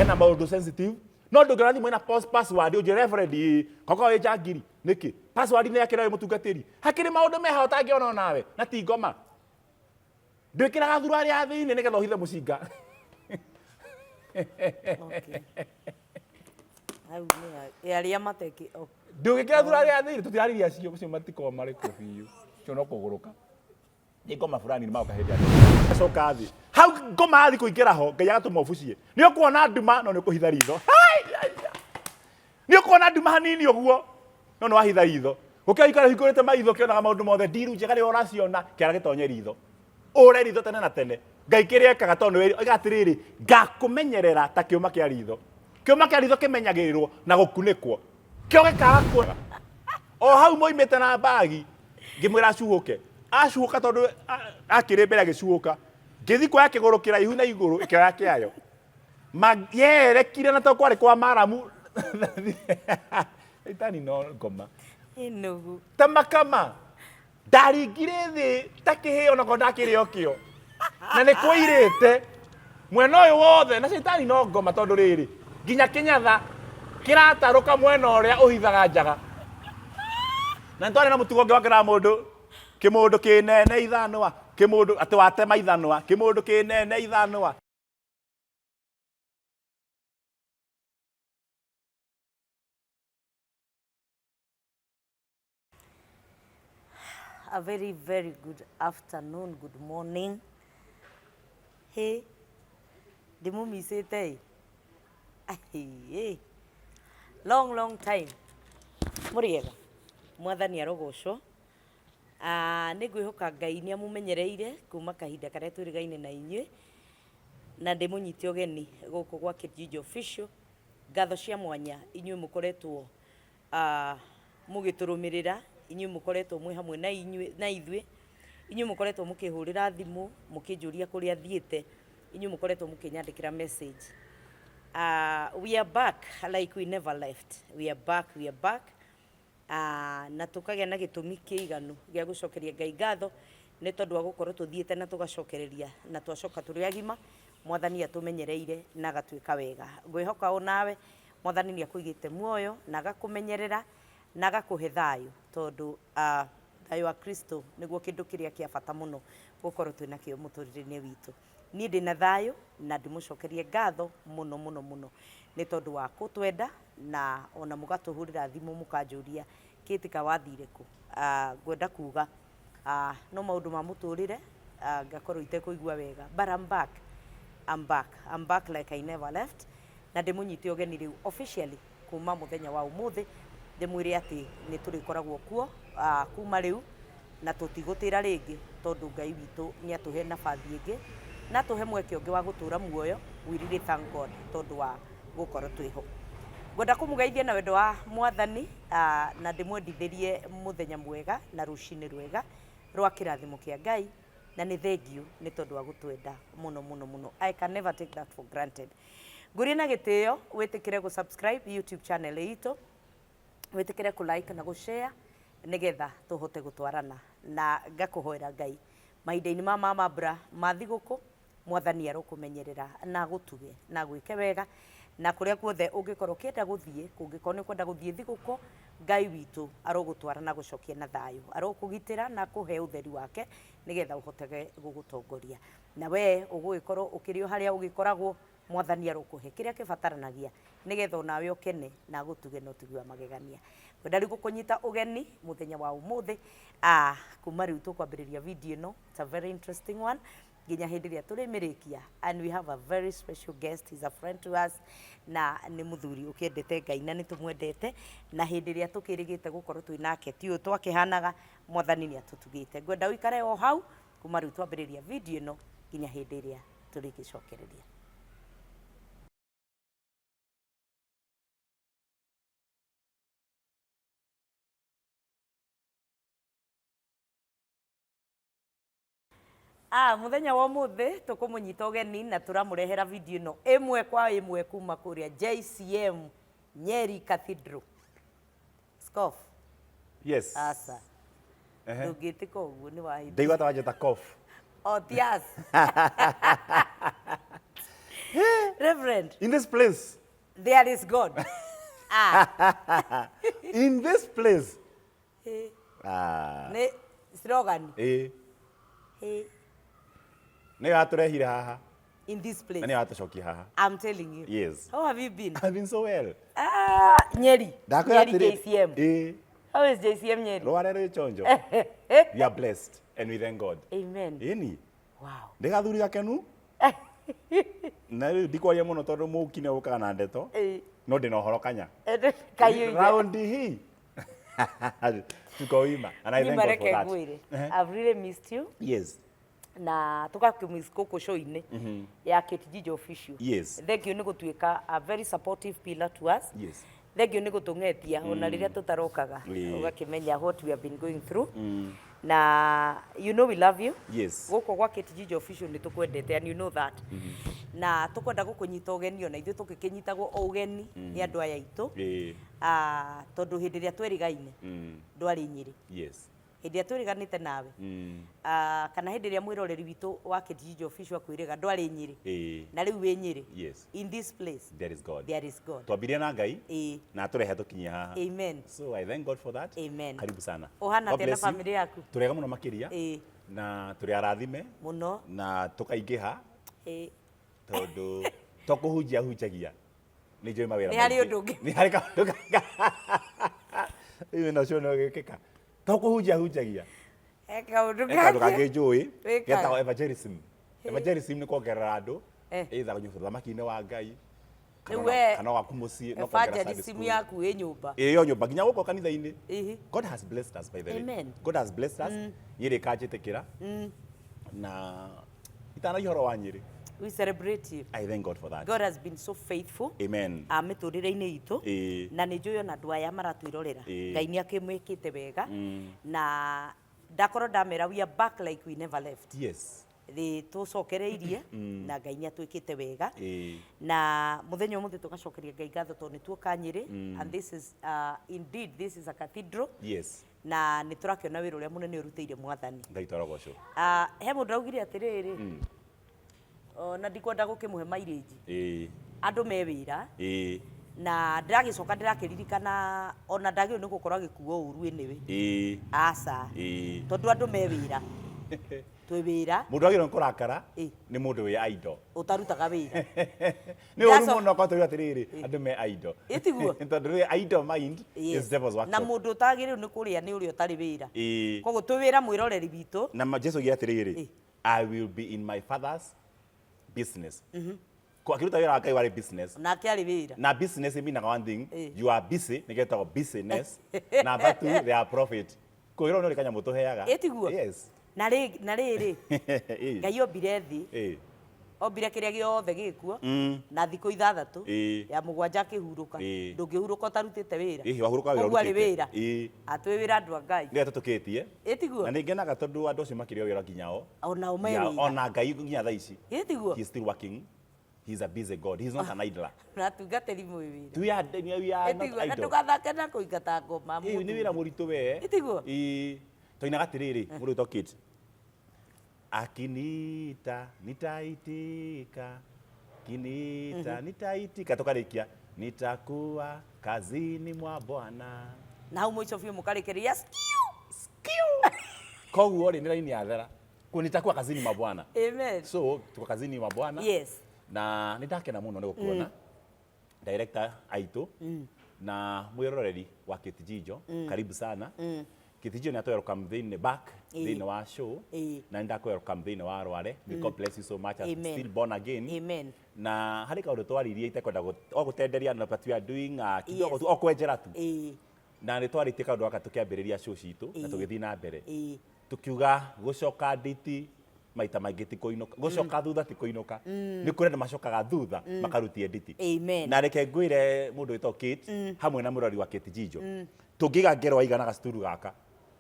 Hena maũndũ sensitive no ndũngĩona thimũ ĩna password ũnjĩre reverend ĩ koko wĩ njangiri nĩkĩ password nĩ yakĩra wĩ mũtungatĩri hakĩrĩ maũndũ meha ũtangĩona onawe na ti ngoma. Ndwĩkĩraga thuruarĩ ya thĩinĩ nĩgetha ũhithe mũcinga. Okay. Hau nĩ arĩa mateki. Ndũgĩkĩra thuruarĩ ya thĩinĩ tũtiraririe acio acio matikoragwo marĩ kũ biũ. Ũcio no kũgũrũka. Nĩ ngoma fulani nĩ magoka hĩndĩ ya coka thĩ. Hau ngoma yathi kũingĩra ho Ngai agatũma ũbucie. Nĩ ũkuona nduma no nĩ ũkũhitha ritho. Nĩ ũkuona nduma hanini ũguo no nĩ wahitha ritho. Gũkĩra ikara ũhingũrĩte maitho ũkĩonaga maũndũ mothe ndiru njega rĩrĩa ũraciona kĩara gĩtonye ritho. Ũre ritho tene na tene. Ngai kĩrĩa ekaga tondũ nĩ oiga atĩrĩrĩ, ngakũmenyerera ta kĩũma kĩa ritho. Kĩũma kĩa ritho kĩmenyagĩrĩrwo na gũkunĩkwo. Kĩo gĩkaga kuona. O hau moimĩte na mbagi ngĩmwĩra acuhũke. Acuhũka tondũ akĩrĩ mbere agĩcuhũka. Ngĩthiĩ kuoya kĩgũrũ kĩraihu na igũrũ ĩkĩoya kĩayo. Yerekire na tondũ kwarĩ kwa maramu. Itani no ngoma. Enugu. Ta makama. Ndaringire thĩ ta kĩhĩĩ onakorwo ndakĩrĩ o kĩo. Na nĩ kũirĩte. Mwena ũyũ wothe na caitani no ngoma tondũ rĩrĩ nginya kĩnyatha kĩratarũka mwena ũrĩa ũhithaga njaga. Na nĩ twarĩ na mũtugo ũngĩ wakĩraga mũndũ kĩmũndũ kĩnene ithanwa, kĩmũndũ atĩ watema ithanwa, kĩmũndũ kĩnene ithanwa. A very, very good afternoon, good morning. Hey, ndĩmũmicĩte ĩ. Ahĩ, Long, long time. Mũrĩega, mwathani arogocwo. Ah, nĩ ngwĩhoka Ngai nĩ amũmenyereire kuma kahinda karĩa twĩrĩgaine na inyuĩ na ndĩmũnyite ũgeni gũkũ gwa Kijiji Official. Ngatho cia mwanya inyuĩ mũkoretwo mũgĩtũrũmĩrĩra, inyuĩ mũkoretwo mwĩ hamwe na inyuĩ na ithuĩ, inyuĩ mũkoretwo mũkĩhũrĩra thimũ mũkĩnjũria kũrĩa thiĩte, inyuĩ mũkoretwo mũkĩnyandĩkĩra message. We are back like we never left. We are back, we are back. Na tũkagĩa na gĩtũmi kĩiganu gĩa gũcokeria Ngai ngatho nĩ tondũ wa gũkorwo tũthiĩte na tũgacokereria na twacoka tũrĩ agima, Mwathani atũmenyereire na agatwĩka wega. Ngwĩhoka o nawe Mwathani nĩ akũigĩte muoyo na agakũmenyerera na agakũhe thayũ tondũ thayũ wa Kristo nĩguo kĩndũ kĩrĩa kĩa bata mũno gũkorwo twĩ nakĩo mũtũrĩre-inĩ witũ. Niĩ ndĩna thayũ na ndĩmũcokerie ngatho mũno mũno mũno nĩ tondũ wa gũtwenda na ona mũgatũhũrĩra thimũ mũkanjũria Kĩtĩka wathire kũ? Ngwenda kuga no maũndũ ma mũtũrĩre ngakorwo itekũigua wega but I'm back, I'm back, I'm back like I never left na ndĩmũnyite ũgeni rĩu officially kuma mũthenya wa ũmũthĩ ndĩmwĩre atĩ nĩ tũrĩkoragwo kuo kuma rĩu na tũtigũtĩra rĩngĩ tondũ Ngai witũ nĩ atũhe nabathi ĩngĩ na atũhe mweke ũngĩ wa gũtũra muoyo. We really thank God tondũ wa gũkorwo twĩho. Ngwenda kũmũgeithia na wendo wa Mwathani na ndĩmwendithĩrie mũthenya mwega na rũcinĩ rwega rwa kĩrathimo kĩa Ngai na nĩ thengiũ nĩ tondũ wa gũtwenda mũno mũno mũno. I can never take that for granted. Ngũrie na gĩtĩo wĩtĩkĩre gũ subscribe YouTube channel itũ, wĩtĩkĩre kũ like na gũ share nĩgetha tũhote gũtwarana na ngakũhoera Ngai mahinda-inĩ ma mambura ma thigũkũ Mwathani arokũmenyerera na agũtuge na agwĩke wega, na kũrĩa guothe ũngĩkorwo ũkĩenda gũthiĩ, kũngĩkorwo nĩ ũkwenda gũthiĩ thigũkũ, Ngai witũ arogũtwara na agũcokie na thayũ. Arokũgitĩra na akũhe ũtheri wake nĩgetha ũhotage gũgũtongoria. Na we ũgũgĩkorwo ũkĩrĩ o harĩa ũgĩkoragwo, Mwathani arokũhe kĩrĩa kĩbataranagia nĩgetha onawe ũkene na agũtuge na ũtugi wa magegania. Ngwenda rĩu gũkũnyita ũgeni mũthenya wa ũmũthĩ, kuma rĩu tũkwambĩrĩria video ĩno, it's a very interesting one, nginya hĩndĩ ĩrĩa tũrĩmĩrĩkia and we have a very special guest he's a friend to us na nĩ mũthuri ũkĩendete Ngai na nĩ tũmwendete na hĩndĩ ĩrĩa tũkĩrĩgĩte gũkorwo twĩ nake ti ũũ twakĩhanaga mwathani nĩ atũtugĩte ngwenda ũikare o hau kuma rĩu twambĩrĩria video ĩno nginya hĩndĩ ĩrĩa tũrĩgĩcokereria. Ah, muthenya wa umuthi tukumunyita ugeni na turamurehera video ino imwe kwa imwe kuma kuria JCM Nyeri Cathedral. Scoff. Yes. Aca. Ehe. Ndũngĩtĩka ũguo nĩ wahĩtia. Ndaigua ta wanjĩta cough. O ti as. Reverend, In this place. There is God. Ah. In this place. Eh, Ah. nĩ slogan. Ĩĩ. Eh, Nĩyo yatũrehire haha. In this Na place. nĩyo yatũcokia haha. I'm telling you. Yes. How have you been? I've been so well. Ah, Nyeri. Ndakwĩra Nyeri atĩrĩ. JCM. Ĩĩ. How is JCM Nyeri? Rware rwĩ chonjo. We are blessed and we thank God. Amen. Ĩni. Wow. Ndĩ gathuri gakenu. Na rĩu ndikwaria mũno tondũ mũki nĩ ũkaga na ndeto. Ĩĩ. No ndĩna ũhoro kanya. Kayuire. Round hii. Tuko wima. And I thank God for Reke that. ngwĩre. Eh. I've really missed you. Yes. Na tũgakĩmiss gũkũ show-inĩ ya Kate Jijo Official. Yes. Thank you nĩ gũtuĩka a very supportive pillar to us. Yes. Thank you nĩ gũtũng'etia ona rĩrĩa tũtarokaga Ĩĩ. ũgakĩmenya what we have been going through. Na you know we love you. Yes. Gũkũ gwa Kate Jijo Official nĩ tũkwendete and you know that. Na tũkwenda gũkũnyita ũgeni ona ithuĩ tũgĩkĩnyitagwo o ũgeni nĩ andũ aya aitũ. Ĩĩ. Ah, tondũ hĩndĩ ĩrĩa twerigaine ndwarĩ Nyĩrĩ. Yes. Hĩndĩ ĩrĩa twĩrĩganĩte nawe, ah, kana hĩndĩ ĩrĩa mwĩroreri witũ wa Kate Jijo Official akwĩrĩga ndwarĩ Nyĩrĩ. Ĩĩ. Na rĩu wĩ Nyĩrĩ. Yes. In this place There is God. there is God. Twambirie na Ngai Ĩĩ. na atũrehe tũkinyie haha. Amen. So I thank God for that. Amen. Karibu sana. Ũhana God atĩa na bless you. family yaku? Tũrega mũno makĩria. Ĩĩ. Na tũrĩ arathime Mũno. na tũkaingĩha Ĩĩ. tondũ to kũhunjia hunjagia nĩ njũĩ mawĩra Nĩ harĩ maingĩ. ũndũ ũngĩ. Nĩ harĩ kaũndũ kangĩ. Rĩu ũcio no gĩkĩka. To kũhunjia hunjagia. He kaũndũ He kaũndũ kangĩ. kangĩ njũĩ Wĩkaga. getagwo evangelism. Evangelism nĩ kuongerera andũ Eh. either ũthamaki-inĩ wa Ngai kana Rĩu ona- we kana waku mũciĩ no kuongerera Sunday evangelism school. yaku ĩ nyũmba. Ĩĩ yo nyũmba nginya gũkũ kanitha-inĩ. Ĩhĩ. God has blessed us, by the way. Amen. God has blessed us. Nyĩrĩ ĩkanjĩtĩkĩra na itanagia ũhoro wa Nyĩrĩ. We celebrate you. I thank God for that. God has been so faithful. Amen. A mĩtũrĩre-inĩ itũ. Ĩĩ. Na nĩ njũĩ ona andũ aya maratwĩrorera. Ĩĩ. Ngai nĩ akĩmwĩkĩte wega. Na ndakorwo ndamera we are back like we never left. Yes. Thĩ tũcokereirie na Ngai nĩ atwĩkĩte wega. Ĩĩ. Na mũthenya ũmũthĩ tũgacokeria Ngai ngatho tondũ nĩ tuoka Nyĩrĩ, and this is indeed this is a cathedral. Yes. Na nĩ tũrakĩona wĩra ũrĩa mũnene ũrutĩire Mwathani. Ngai twarogocwo. Ah, he mũndũ augire atĩrĩrĩ, na ndikwenda gũkĩmũhe mileage. Ĩĩ. Andũ me wĩra Ĩĩ. na ndĩragĩcoka ndĩrakĩririkana ona ndagĩrĩirwo nĩ gũkorwo agĩkuo ũru anyway. Ĩĩ. Aca. Ĩĩ. Tondũ andũ me wĩra. Twĩ wĩra. Mũndũ agĩrĩirwo nĩ kũrakara Ĩĩ. nĩ mũndũ wĩ idle. Ũtarutaga wĩra. Nĩ ũru Ndaco- mũno korwo tũigue atĩrĩrĩ andũ me idle. Ĩ tiguo? Tondũ rĩrĩ idle mind Yes. is devil's Na workshop. mũndũ ũtagĩrĩirwo nĩ kũrĩa nĩ ũrĩa ũtarĩ wĩra. Ĩĩ. Koguo twĩ wĩra mwĩroreri witũ. Na Jesu oigire atĩrĩrĩ, Ĩĩ. "I will be in my father's business." Ko akĩruta wĩra wa Ngai warĩ business. Nake arĩ wĩra. Na business meaning one thing, Ĩĩ. you are busy, nĩ getagwo busyness. Number two, they are profit. Kwĩrwo nĩ ũrĩ kanyamũ tũheaga. Ĩ tiguo? Yes. Na rĩrĩ Ĩĩ. Ngai ombire thĩ, Ĩĩ. ombire kĩrĩa gĩothe gĩkuo na thikũ 6 Ĩĩ. ya 7 akĩhurũka. Ĩĩ. Ndũngĩhurũka ũtarutĩte wĩra. Ĩhĩ, wahurũka wĩra Koguo arĩ ũrutĩte. wĩra. Ĩĩ. Atwĩ wĩra andũ a Ngai. Nĩwe tũtũkĩtie. Ĩ tiguo? Na nĩ ngenaga tondũ andũ acio makĩrĩ o wĩra nginya o. Onao me Yeah, wĩra. ona Ngai nginya thaa ici. Ĩ tiguo? He is still working. He is a busy God. He is not an idler. Na atungatĩri mwĩ wĩra. We are Ĩ not tiguo? Na idle. ndũgathake na kũingata ngoma. Ĩĩ, nĩ wĩra mũritũ we. Ĩ tiguo? Ĩĩ. Twainaga atĩrĩrĩ, mũndũ wĩtwo Kate. Akiniita nitaitika, kiniita nitaitika, tũkarĩkia nitakuwa kazini mwa Bwana. Na hau mũico biũ mũkarĩkĩrĩria Koguo rĩ nĩ raini yathera. Kuo nitakuwa kazini mwa Bwana. Amen. So tuko kazini mwa Bwana. Yes. Na nĩ ndakena mũno nĩ gũkuona director aitũ na mwĩroreri wa Kate Jijo. Karibu sana. Kate Jijo nĩ atũ welcome thĩinĩ back Ĩĩ. thĩinĩ wa show Ĩĩ. na nĩ ndakũ welcome thĩinĩ wa Rware. May God bless you so much as Amen. still born again. Amen. Na harĩ kaũndũ twaririe itekwenda o gũtenderia na but we are doing kidogo Yes. tu o kwenjera tu. Ĩĩ. Na nĩ twarĩtie kaũndũ gaka tũkĩambĩrĩria show citũ na Ĩĩ. tũgĩthiĩ na mbere. Ĩĩ. Tukiuga gũcoka nditi maita maingĩ ti kũinũka, gũcoka thutha ti kũinũka. Nĩ kũrĩ andũ macokaga thutha makarutia nditi. Amen. Na reke ngwĩre mũndũ wĩtagwo Kate hamwe na mũrori wa Kate Jijo, tũngĩiga ngero waigana gacuturu gaka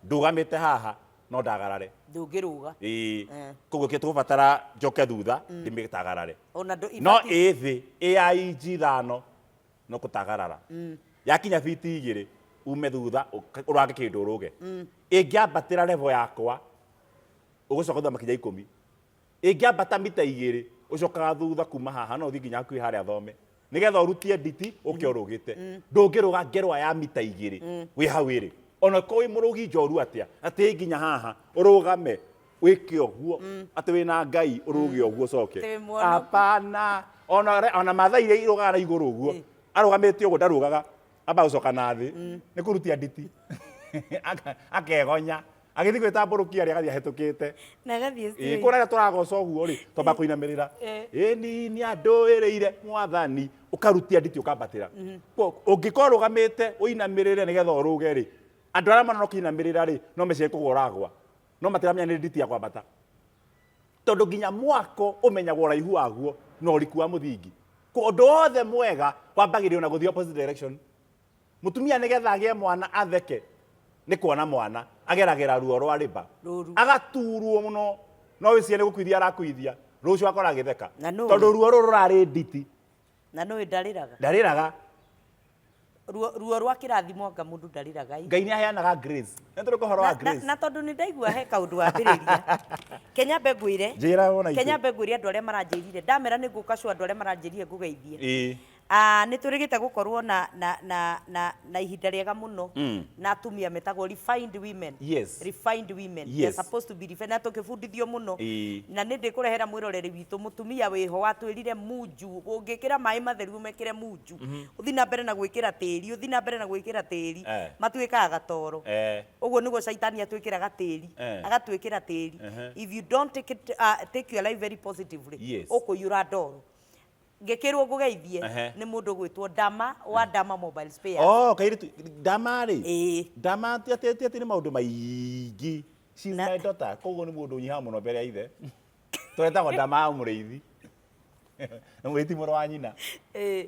ndũgamĩte haha no ndagarare. Ndũngĩrũga. Ĩĩ. Eh. Koguo kĩrĩa tũgũbatara njoke thutha ndĩmĩtagarare. Ona ndũ No ĩ thĩ ĩ ya inji 5 no kũtagarara. Yakinya biti 2 ume thutha ũrange kĩndũ ũrũge. Ĩngĩambatĩra level yakwa ũgũcoka thutha makinya 10. Ĩngĩambata mita 2 Ũcokaga thutha kuma haha no ũthiĩ nginya hakuhĩ harĩa thome nĩgetha ũrutie nditi ũke ũrũgĩte. Ndũngĩrũga ngerwa ya mita 2 wĩ hau ĩrĩ, ona korwo wĩ mũrũgi njoru atĩa, atĩ nginya haha ũrũgame wĩke ũguo atĩ wĩna Ngai, ũrũge ũguo ũcoke. Atĩ wĩ mũhonoku. Hapana. Ona Mathai iria irũgaga na igũrũ ũguo, arũgamĩte ũguo ndarũgaga, amba gũcoka na thĩ nĩ kũrutia nditi. Akegonya agĩthiĩ gwĩtambũrũkia rĩ, agathiĩ ahĩtũkĩte. Na agathiĩ straight. Kũrĩa tũragoca ũguo rĩ, twamba kũinamĩrĩra, ĩni nĩ andũĩrĩire Mwathani, ũkarutia nditi ũkambatĩra. Ũngĩkorwo ũrũgamĩte ũinamĩrĩre nĩgetha ũrũge rĩ, andũ arĩa marona ũkĩinamĩrĩra rĩ, no mecirie kũgwa ũragwa, no matiramenya nĩ nditi ya kwambata, tondũ nginya mwako ũmenyagwo ũraihu waguo na ũriku wa mũthingi. Ũndũ wothe mwega wambagĩrĩrio na gũthiĩ opposite direction. Mũtumia nĩgetha agĩe mwana atheke nĩ kuona mwana, ageragĩra ruo rwa rĩba. Rũru. Agaturwo mũno, no wĩcirie nĩ gũkuithia arakuithia, rũciũ akora agĩtheka. Na nũũ? Tondũ ruo rũrũ rũrarĩ nditi. Na nũĩ ndarĩraga. Ndarĩraga. Ruo rwa kĩrathimo anga mũndũ ndarĩraga ĩ. Ngai nĩ aheanaga grace. Nĩ tũrĩ ũhoro wa grace. Na tondũ nĩ ndaigua he kaũndũ wambĩrĩria. Kenya mbe ngwĩre. Njĩra wona itũ. Kenya mbe ngwĩre andũ arĩa maranjĩrire. Ndamera nĩ ngũka show andũ arĩa maranjĩrire ngũgeithie. Nĩ tũrĩgĩte gũkorwo na ihinda rĩega mũno na atumia metagwo refined women. Refined women. They're supposed to be refined. Na tũkĩbundithio mũno. Na nĩ ndĩkũrehera mwĩroreri witũ mũtumia wĩho watwĩrire munju, ũngĩkĩra maĩ matheru ũmekĩre munju. Ũthiĩ na mbere na gwĩkĩra tĩri, ũthiĩ na mbere na gwĩkĩra tĩri, matuĩkaga gatoro. Ũguo nĩguo caitani atwĩkĩraga tĩri, agatwĩkĩra tĩri. If you don't take it, take your life very positively, ũkũiyũra ndoro. Ngĩkĩrwo ngũgeithie nĩ mũndũ ũgwĩtwo Dama wa Dama Mobile Spares. Oh, kairĩtu Dama rĩ? Ĩĩ. Dama ti atĩ nĩ maũndũ maingĩ. She's my daughter. Koguo nĩ mũndũ ũnyihaga mũno mbere ya ithe. Tũretagwo Dama wa mũrĩithi. Na mũrĩithi ti mũrũ wa nyina.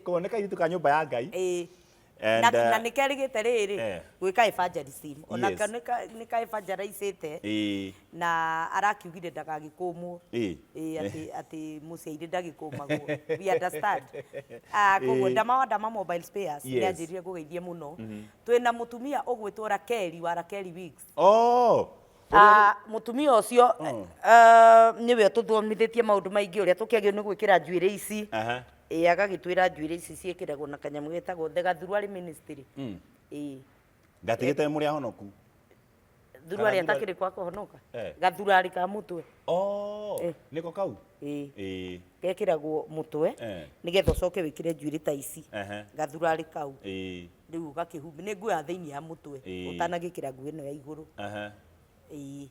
Koguo nĩ kairĩtu ka nyũmba ya Ngai. And, Na nĩ kerĩgĩte rĩrĩ gwĩka evangelism. Ona nĩ ka evangelizĩte. Na arakiugire ndagagĩkũmwo. Ĩĩ, atĩ mũciairĩ ndagĩkũmagwo. We understand. Koguo Dama wa Dama Mobile Spares nĩ anjĩrire ngũgeithie mũno. Twĩna mũtumia ũgwĩtwo Rakeli wa Rakeli Wigs. Mũtumia ũcio, nĩwe ũtũthomithĩtie maũndũ maingĩ ũrĩa tũkĩagĩrĩirwo nĩ gwĩkĩra njuĩrĩ ici. Ĩĩ, agagĩtwĩra njuĩrĩ ici ciĩkĩragwo na kanyamũ getagwo the Gathuru ministry. Ĩĩ. Ngatigĩte mũrĩ ahonoku. Thurarĩ atakĩrĩ kwa kũhonoka. Gathurarĩ ka mũtwe. Nĩko kau? Ĩĩ. Gekĩragwo mũtwe nĩgetha ũcoke wĩkĩre njuĩrĩ ta ici. Gathurarĩ kau. Rĩu ũgakĩhumba nĩ nguo ya thĩinĩ ya mũtwe ũtanagĩkĩra nguo ĩno ya igũrũ. Ĩĩ.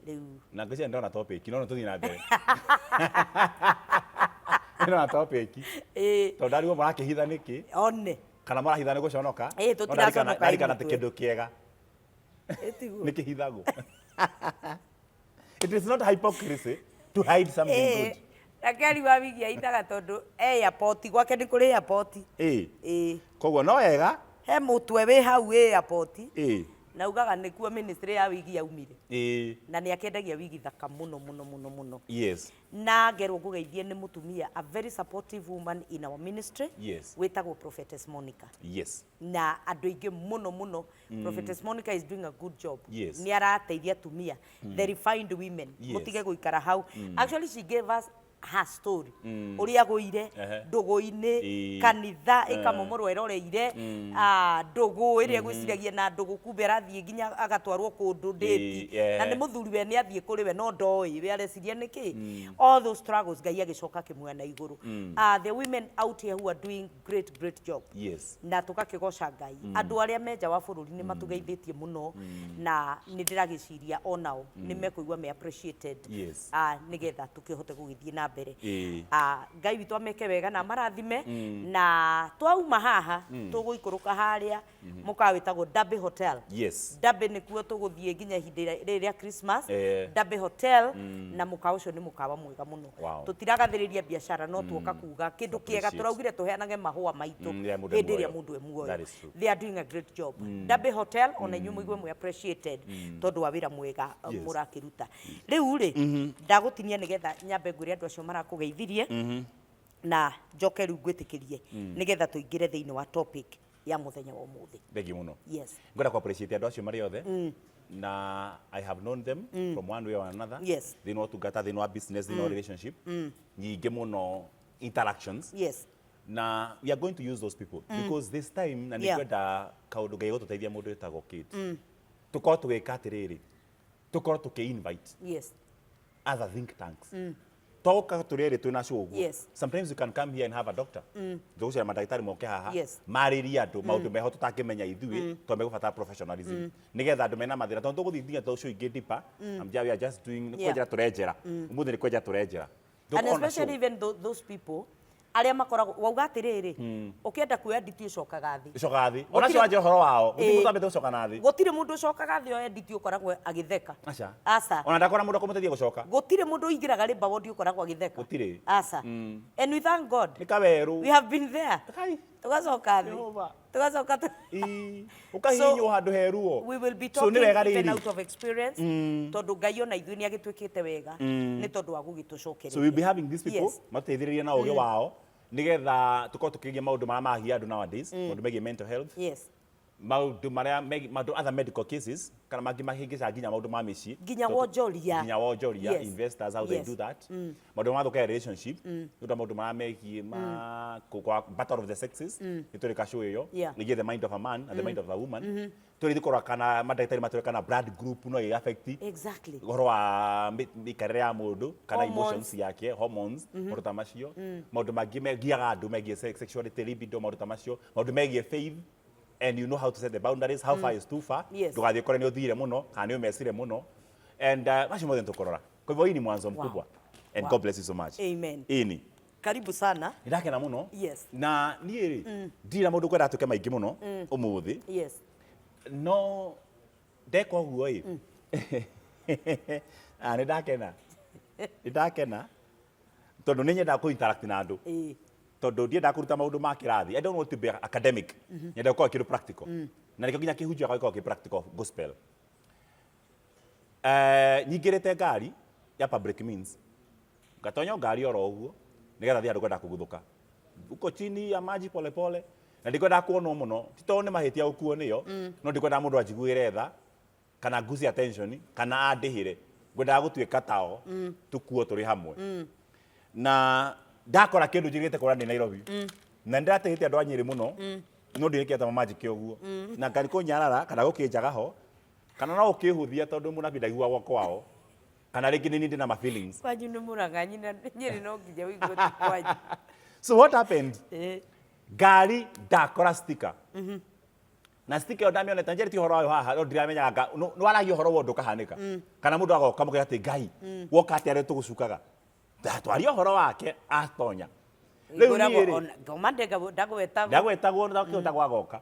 Rĩu. Na ngwĩciria ndona topic, no tũthiĩ na mbere. Ndona topic. Tondũ ndarigwo mũrakĩhitha nĩkĩ? One. Kana mũrahitha nĩ gũconoka? Ĩĩ, tũtiraconoka. Ndarikana atĩ kĩndũ kĩega Ĩtiguo. Nĩ kĩhithagwo. It is not hypocrisy to hide something good. Rakeli wa wigi aithaga tondũ e airport, gwake nĩ kũrĩ airport. Ĩĩ. Koguo no wega. He mũtwe wĩ hau wĩ airport. Na ugaga nĩkuo ministry ya wigi yaumire. Na nĩ akĩendagia wigi thaka mũno mũno mũno mũno. Na ngerwo ngũgeithie nĩ mũtumia, a very supportive woman in our ministry. Wĩtagwo Prophetess Monica. Na andũ aingĩ mũno mũno. Prophetess Monica is doing a good job. Nĩ arateithia atumia, the refined women. Mũtige gũikara hau. Actually she gave us her story. Ũrĩa agũire ndũgũ-inĩ, kanitha ĩkamomorwo eroreire, ndũgũ ĩrĩa ĩgwĩciragia na ndũgũ kumbe arathiĩ nginya agatwarwo kũndũ date. Na nĩ mũthuri we nĩ athiĩ kũrĩ we no ndoĩ, we areciria nĩkĩ. All those struggles Ngai agĩcoka akĩmuoya na igũrũ. The women out here who are doing great, great job. Na tũgakĩgoca Ngai. Andũ arĩa me nja wa bũrũri nĩ matũgeithĩtie mũno na nĩ ndĩragĩciria onao nĩ mekũigua me appreciated. Nĩgetha tũkĩhote gũgĩthiĩ na mbere. Ngai witũ ameke wega na amarathime. Na twauma haha tũgũikũrũka harĩa mũkawa wĩtagwo Derby Hotel. Derby nĩkuo tũgũthiĩ nginya ihinda rĩrĩ rĩa Christmas. Derby Hotel na mũkawa ũcio nĩ mũkawa mwega mũno. Tũtiragathĩrĩria biacara no tuoka kuga kĩndũ kĩega Appreciate. tũraugire tũheanage mahũa maitũ Rĩrĩa mũndũ hĩndĩ ĩrĩa e muoyo. mũndũ e muoyo. That is true. They are doing a great job. Derby Hotel ona inyuĩ mũigue mwĩ appreciated tondũ wa wĩra mwega mũrakĩruta. Rĩu rĩ, ndagũtinia nĩgetha nyambe ngwĩre andũ acio marakũgeithirie na njoke rĩu ngwĩtĩkĩrie nĩgetha tũingĩre thĩinĩ wa topic. Ya mũthenya wa ũmũthĩ. Thengiũ mũno. Yes. Ngwenda ku appreciate andũ acio marĩ othe na I have known them from one way or another thĩinĩ wa ũtungata, thĩinĩ wa business, thĩinĩ wa relationship nyingĩ mũno, interactions, na we are going to use those people because this time na nĩ ngwenda kaũndũ Ngai gũtũteithia mũndũ wĩtagwo Kate, tũkorwo tũgĩka atĩrĩrĩ, tũkorwo tũkĩ invite other think tanks, toka tũrĩ erĩ twĩna show ũguo. Sometimes you can come here and have a doctor. Tũgũcera mandagĩtarĩ moke haha marĩrie andũ maũndũ meho tũtangĩmenya ithuĩ, tondũ megũbatara professionalism nĩgetha andũ mena mathĩna, tondũ tũgũthiĩ nginya show ingĩ deeper. We are just doing nĩ kwenjera tũrenjera ũmũthĩ, nĩ kwenjera tũrenjera. And Tũkorwo na especially show. Even those people arĩa makoragwo wauga atĩrĩrĩ, ũkĩenda kuoya nditi ũcokaga thĩ. Ũcokaga thĩ ona cio wanjia ũhoro wao, gũtirĩ mũndũ ambĩte gũcoka na thĩ. Gũtirĩ mũndũ ũcokaga thĩ oe nditi ũkoragwo agĩtheka. Aca. Aca. Ona ndakora mũndũ akũmũteithia gũcoka. Gũtirĩ mũndũ ũingĩraga labour ward ũkoragwo agĩtheka. Gũtirĩ. Aca. And we thank God Nĩ kawerũ. we have been there. Kai. Tũgacoka thĩ. Jehova. Tũgacoka Ii, ũkahihinywo handũ heruo. We will be So talking nĩ wega even rĩrĩ out of experience, tondũ Ngai ona ithuĩ nĩ agĩtwĩkĩte wega nĩ tondũ wa gũgĩtũcokereria. So we'll be having these people mateithĩrĩrie na ũgĩ wao nĩgetha tũkorwo tũkĩgia maũndũ marĩa magia andũ nowadays, maũndũ megiĩ mental health, maũndũ marĩa maũndũ other medical cases kana mangĩ mahĩngĩcaga nginya maũndũ ma mĩciĩ. Nginya wonjoria. Nginya wonjoria, investors, how they do that, maũndũ mathũkagia relationship, nĩ ũndũ wa maũndũ marĩa megiĩ ma kwa battle of the sexes, nĩ tũrĩ ka show ĩyo ĩgiĩ the mind of a man and the mind of a woman. Tũrĩ kũrora kana mandagĩtarĩ matwĩre kana blood group no ĩ affect ũhoro wa mĩikarĩre ya mũndũ kana Hormones. Emotions yake, hormones, maũndũ ta macio, maũndũ mangĩ megiaga andũ megiĩ sexuality, libido, maũndũ ta macio, maũndũ megiĩ faith and you know how to set the boundaries, how far is too far. Ndũgathiĩ ũkore nĩ ũthire mũno kana nĩ ũmecire mũno and macio mothe nĩtũkũrora. Kwa hivyo hii ni mwanzo mkubwa and God bless you so much. Amen. Ĩni. Karibu sana. Nĩndakena mũno. Na niĩ rĩ, ndirĩ na mũndũ kwenda atuĩke maingĩ mũno ũmũthĩ, no ndeka ũguo ĩ, ah, nĩ ndakena, nĩ ndakena tondũ nĩ nyendaga kũ interact na andũ, tondũ ndiendaga kũruta maũndũ ma kĩrathi. I don't want to be academic, nyenda gũkorwo kĩndũ practical, na nĩkĩo nginya kĩhunjio gĩkoragwo kĩ practical gospel. Nyingĩrĩte ngari ya public means, ngatonya o ngari oro ũguo nĩgetha thiĩ handũ ngwenda kũguthũka uko chini ya maji pole pole, na ndikwendaga kuonwo mũno, ti tondũ nĩ mahĩtia gũkuo nĩyo, no ndikwendaga mũndũ anjiguĩre tha kana ngucie attention kana andĩhĩre. Ngwendaga gũtuĩka tao, tukuo tũrĩ hamwe. Na ndakora kĩndũ njĩrĩgĩte kũra ndĩ Nairobi, na nĩndĩratĩhĩte andũ a Nyĩrĩ mũno, no ndĩrĩkĩte mamanjĩke ũguo na ngari kũnyarara kana gũkĩnjaga ho kana no ũkĩhũthia, tondũ mũnabii ndaiguagwo kwao, kana rĩngĩ nĩ niĩ ndĩna ma feelings. Kwanyu nĩ mũrang'a nyina Nyĩrĩ, no nginya ũigue ti kwanyu. So what happened, ngari ndakora sticker, na sticker ĩyo ndamĩonete njarĩtie ũhoro wayo haha, no ndiramenyaga nĩ waragia ũhoro wa ũndũ ũkahanĩka, kana mũndũ agoka mũkĩra atĩ Ngai woka atĩ arĩa tũgũcukaga twaria ũhoro wake atonya rĩu. Ngwĩragwo Niĩ rĩ, ngoma ndagwetagwo. Ndagwetagwo, ndagwetagwo agoka.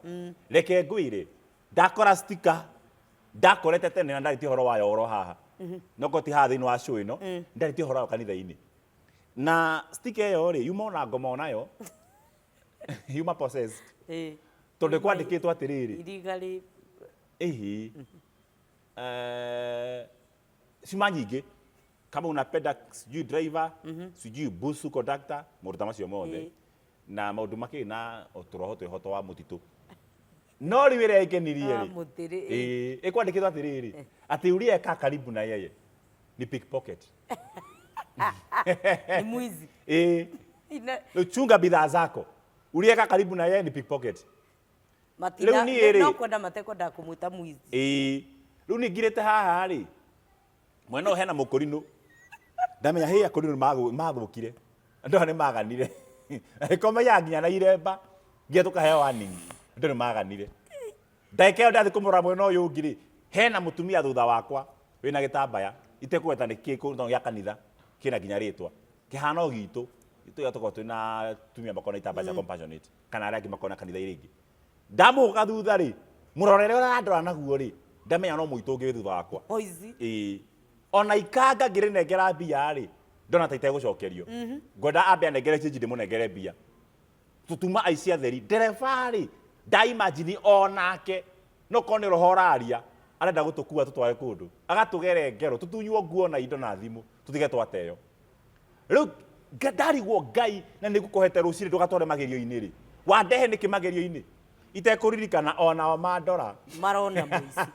Reke ngwĩre, ndakora sticker ndakorete tene na ndarĩtie ũhoro wayo oro haha, no ko ti haha thĩinĩ wa show ĩno, ndarĩtie ũhoro wayo kanitha-inĩ. Na sticker ĩyo rĩ, yuma ona ngoma onayo yuma possessed, tondũ kwandĩkĩtwo atĩrĩrĩ, Iriga rĩ ĩhi, ciuma nyingĩ, kama unapenda sijui driver, sijui busu conductor, maũndũ ta macio mothe, na maũndũ makĩrĩ na tũroho twĩho twa mũtitũ. No rĩu ĩrĩa ĩngenirie Ah, rĩ, mũtĩrĩ, ĩĩ, ĩkwandĩkĩtwo atĩrĩrĩ, atĩ uliyekaa karibu na yeye ni pickpocket. Ni mwizi. Ĩĩ. Rĩu chunga bidhaa zako, uliyekaa karibu na yeye ni pickpocket. Matina Rĩu niĩ rĩ- no kwenda matekwendaga kũmwĩta mwizi. Ĩĩ, rĩu ningirĩte haha rĩ, mwena ũyũ hena mũkũrinũ, ndamenya hĩ akũrinũ nĩ mathũkire, andũ aya nĩ maganire, angĩkorwo maiyaga nginya na iremba nginya tũkaheo warning, andũ nĩ maganire. Ndagĩka ĩyo ndathiĩ kũmũrora mwena ũyũ ũngĩ rĩ, hena mũtumia thutha wakwa wĩna gĩtambaya itekũgweta nĩ kĩ tondũ gĩa kanitha kĩna nginya rĩtwa kĩhana o gitũ tũrĩa tũkoragwo twĩna atumia makoragwo na itambaya cia Compassionate kana arĩa angĩ makoragwo na kanitha iria ingĩ. Ndamũka thutha rĩ, mũrorere ũrĩa arandora naguo rĩ, ndamenya no mũitũ ũngĩ wĩ thutha wakwa. Poizi. Ĩĩ, ona ikanga ngĩrĩnengera mbia rĩ, ndona ta itegũcokerio, ngwenda ambe anengere change ndĩmũnengere mbia. Tũtuma aici atheri. Ndereba rĩ, ndaimagine onake no korwo nĩ roho ũraria, arenda gũtũkua tũtware kũndũ agatũgere ngero, tũtunywo nguo na indo na thimũ, tũtige twateo. Rĩu ndarigwo, Ngai, na nĩ ngũkũhete rũcinĩ ndũgatware magerio-inĩ rĩ, wandehe nĩkĩ magerio-inĩ? Itekũririkana onao mandora. Marona mũici.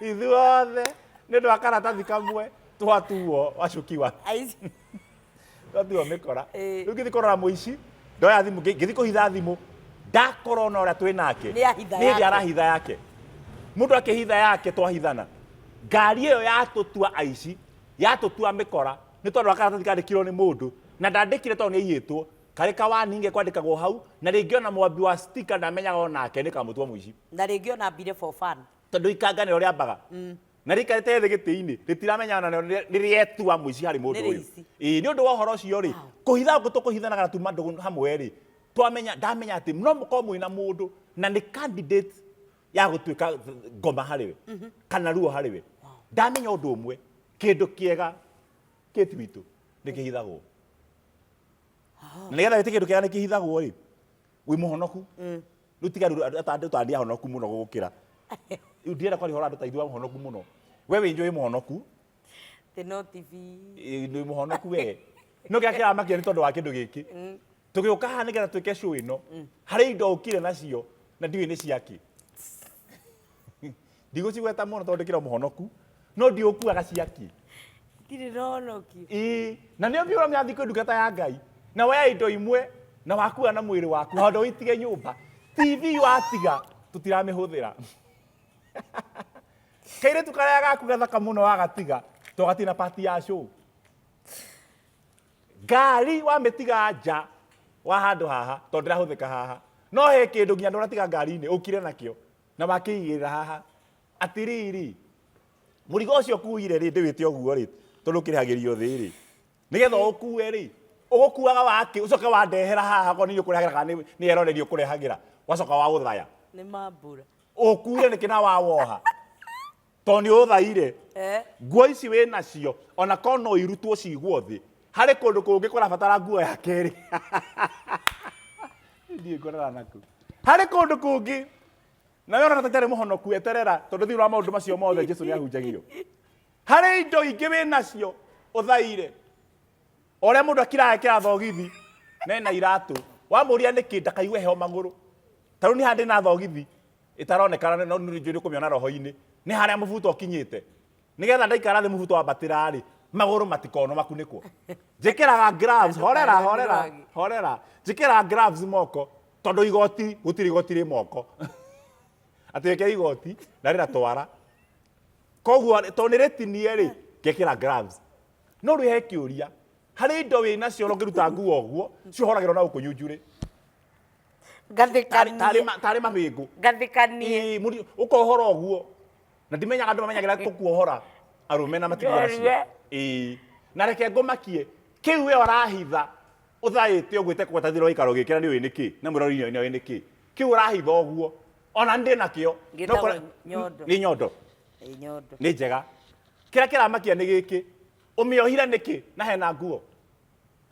Ithuothe nĩ ũndũ wa karatathi kamwe twatuo wacukiwa. Aici. Twatuo mĩkora. Ĩĩ. Rĩu ngĩthiĩ kũrora mũici, ndoya thimũ, ngĩthiĩ kũhitha thimũ, ndakora ona ũrĩa twĩ nake. Nĩ ahitha Nĩ hĩndĩ yake. arahitha yake. Mũndũ akĩhitha yake twahithana. Ngari ĩyo yatũtua aici, yatũtua mĩkora, nĩ tondũ wa karatathi kandĩkirwo nĩ mũndũ, na ndandĩkire tondũ nĩ aiyĩtwo, karĩ kawaninge kwandĩkagwo hau, na rĩngĩ ona mwambi wa sticker ndamenyaga onake nĩ kamũtua mũici. Na rĩngĩ ona ambire for fun. Tondũ ikanga nĩrĩo rĩambaga. Na rĩikarĩte thĩ gĩtĩ-inĩ, rĩtiramenya ona nĩrĩo nĩ rĩetua mũici harĩ mũndũ Nĩ ũyũ. rĩici. Ĩĩ, nĩ ũndũ wa ũhoro ũcio rĩ, kũhitha gũkũ tũkũhithanaga na tuma ndũgũ hamwe rĩ, twamenya, ndamenya atĩ no mũkorwo mwĩna mũndũ na nĩ candidate ya gũtuĩka ngoma harĩ we, kana ruo harĩ we. Ndamenya ũndũ ũmwe, kĩndũ kĩega Kate witũ nĩ kĩhithagwo. Na nĩgetha wĩte kĩndũ kĩega nĩ kĩhithagwo rĩ, wĩ mũhonoku. Rĩu tiga rĩu andũ ta andĩ ahonoku mũno gũgũkĩra. Rĩu ndirenda kwaria ũhoro wa andũ ta ithuĩ ahonoku mũno. We wĩ njũĩ mũhonoku. The no TV. Ĩ, nĩ mũhonoku we. No kĩrĩa kĩramakia nĩ tondũ wa kĩndũ gĩkĩ. Tũgĩũka haha nĩgetha twĩke show ĩno. Harĩ indo ũkire nacio na ndiũĩ nĩ ciakĩ. Ndigũcigweta mũno tondũ ndĩkĩrĩ o mũhonoku. No ndiũkuaga ciakĩ. Ndirĩ na ũhonokio. Ĩĩ, na nĩo biũ ũramenya thiĩ kwĩ ndungata ya Ngai na woya indo imwe na wakua na mwĩrĩ waku handũ ũitige nyũmba. TV watiga tũtiramĩhũthĩra. Kairĩtu karĩa gaku gathaka mũno wagatiga tũgatina part ya show. Ngari wamĩtiga nja wa handũ haha tondũ ndĩrahũthĩka haha. No he kĩndũ nginya ndũratiga ngari-inĩ ũkire nakĩo na wakĩigĩrĩra haha. Atĩrĩrĩ, mũrigo ũcio ũkuire rĩ, ndĩwĩte ũguo rĩ, tondũ ũkĩrĩhagĩrio thĩ rĩ, nĩgetha ũkue rĩ, ũgũkuaga wakĩ, ũcoke wandehera haha, okorwo nĩ niĩ ũkũrehagĩra kana nĩ eroreri ũkũrehagĩra, wacoka waũthaya. Nĩ mambura. Ũkuire nĩkĩ na wawoha? Tondũ nĩ ũthaire. Nguo ici wĩ nacio, ona korwo no irutwo cigwo thĩ, harĩ kũndũ kũngĩ kũrabatara nguo ya kerĩ. Ndiũĩ ngũrora nakũ. Harĩ kũndũ kũngĩ Na we ũrona ta itarĩ mũhonoku, eterera, tondũ thĩinĩ wa maũndũ macio mothe Jesu nĩ ahunjagio. Harĩ indo ingĩ wĩ nacio ũthaire. O ũrĩa mũndũ akiraga ekĩra thogithi na ena iratũ, wamũria nĩkĩ ndakaigue heho magũrũ. Ta rĩu nĩ haha ndĩ na thogithi ĩtaronekana no nĩ njũĩ nĩ ũkũmĩona roho-inĩ. Nĩ harĩa mũbuto ũkinyĩte. Nĩgetha ndaikara thĩ mũbuto wambatĩra rĩ, magũrũ matikonwo makunĩkwo. Njĩkĩraga gloves, horera, horera, horera. Njĩkĩraga gloves moko tondũ igoti gũtirĩ igoti rĩ moko. Atĩ wĩkĩre igoti na rĩna twara. Koguo tondũ nĩ rĩtinie rĩ, ngekĩra gloves. No rĩu he kĩũria, harĩ indo wĩ nacio ona ũngĩruta nguo ũguo, ciohoragĩrwo na gũkũ nyunjurĩ. Ngathĩkanie. Tarĩ mabĩngũ. Ngathĩkanie. Ĩĩ, ũkohora ũguo. Na ndimenyaga andũ mamenyagĩra gũkuohora arũme na matirĩ nacio. Njorua. Ĩĩ. Na reke ngũmakie, kĩu we ũrahitha ũthaĩte ũguo ĩtekũgweta thĩinĩ wa gĩikaro gĩkĩ na nĩũĩ nĩkĩ, na mwĩrori nĩoĩ nĩkĩ. Kĩu ũrahitha ũguo, ona ndĩ nakĩo. Gĩtagwo No kora- nyondo. Nĩ nyondo. Ĩ nyondo. Nĩ njega. Kĩrĩa kĩramakia nĩ gĩkĩ, ũmĩohire nĩkĩ na hena nguo?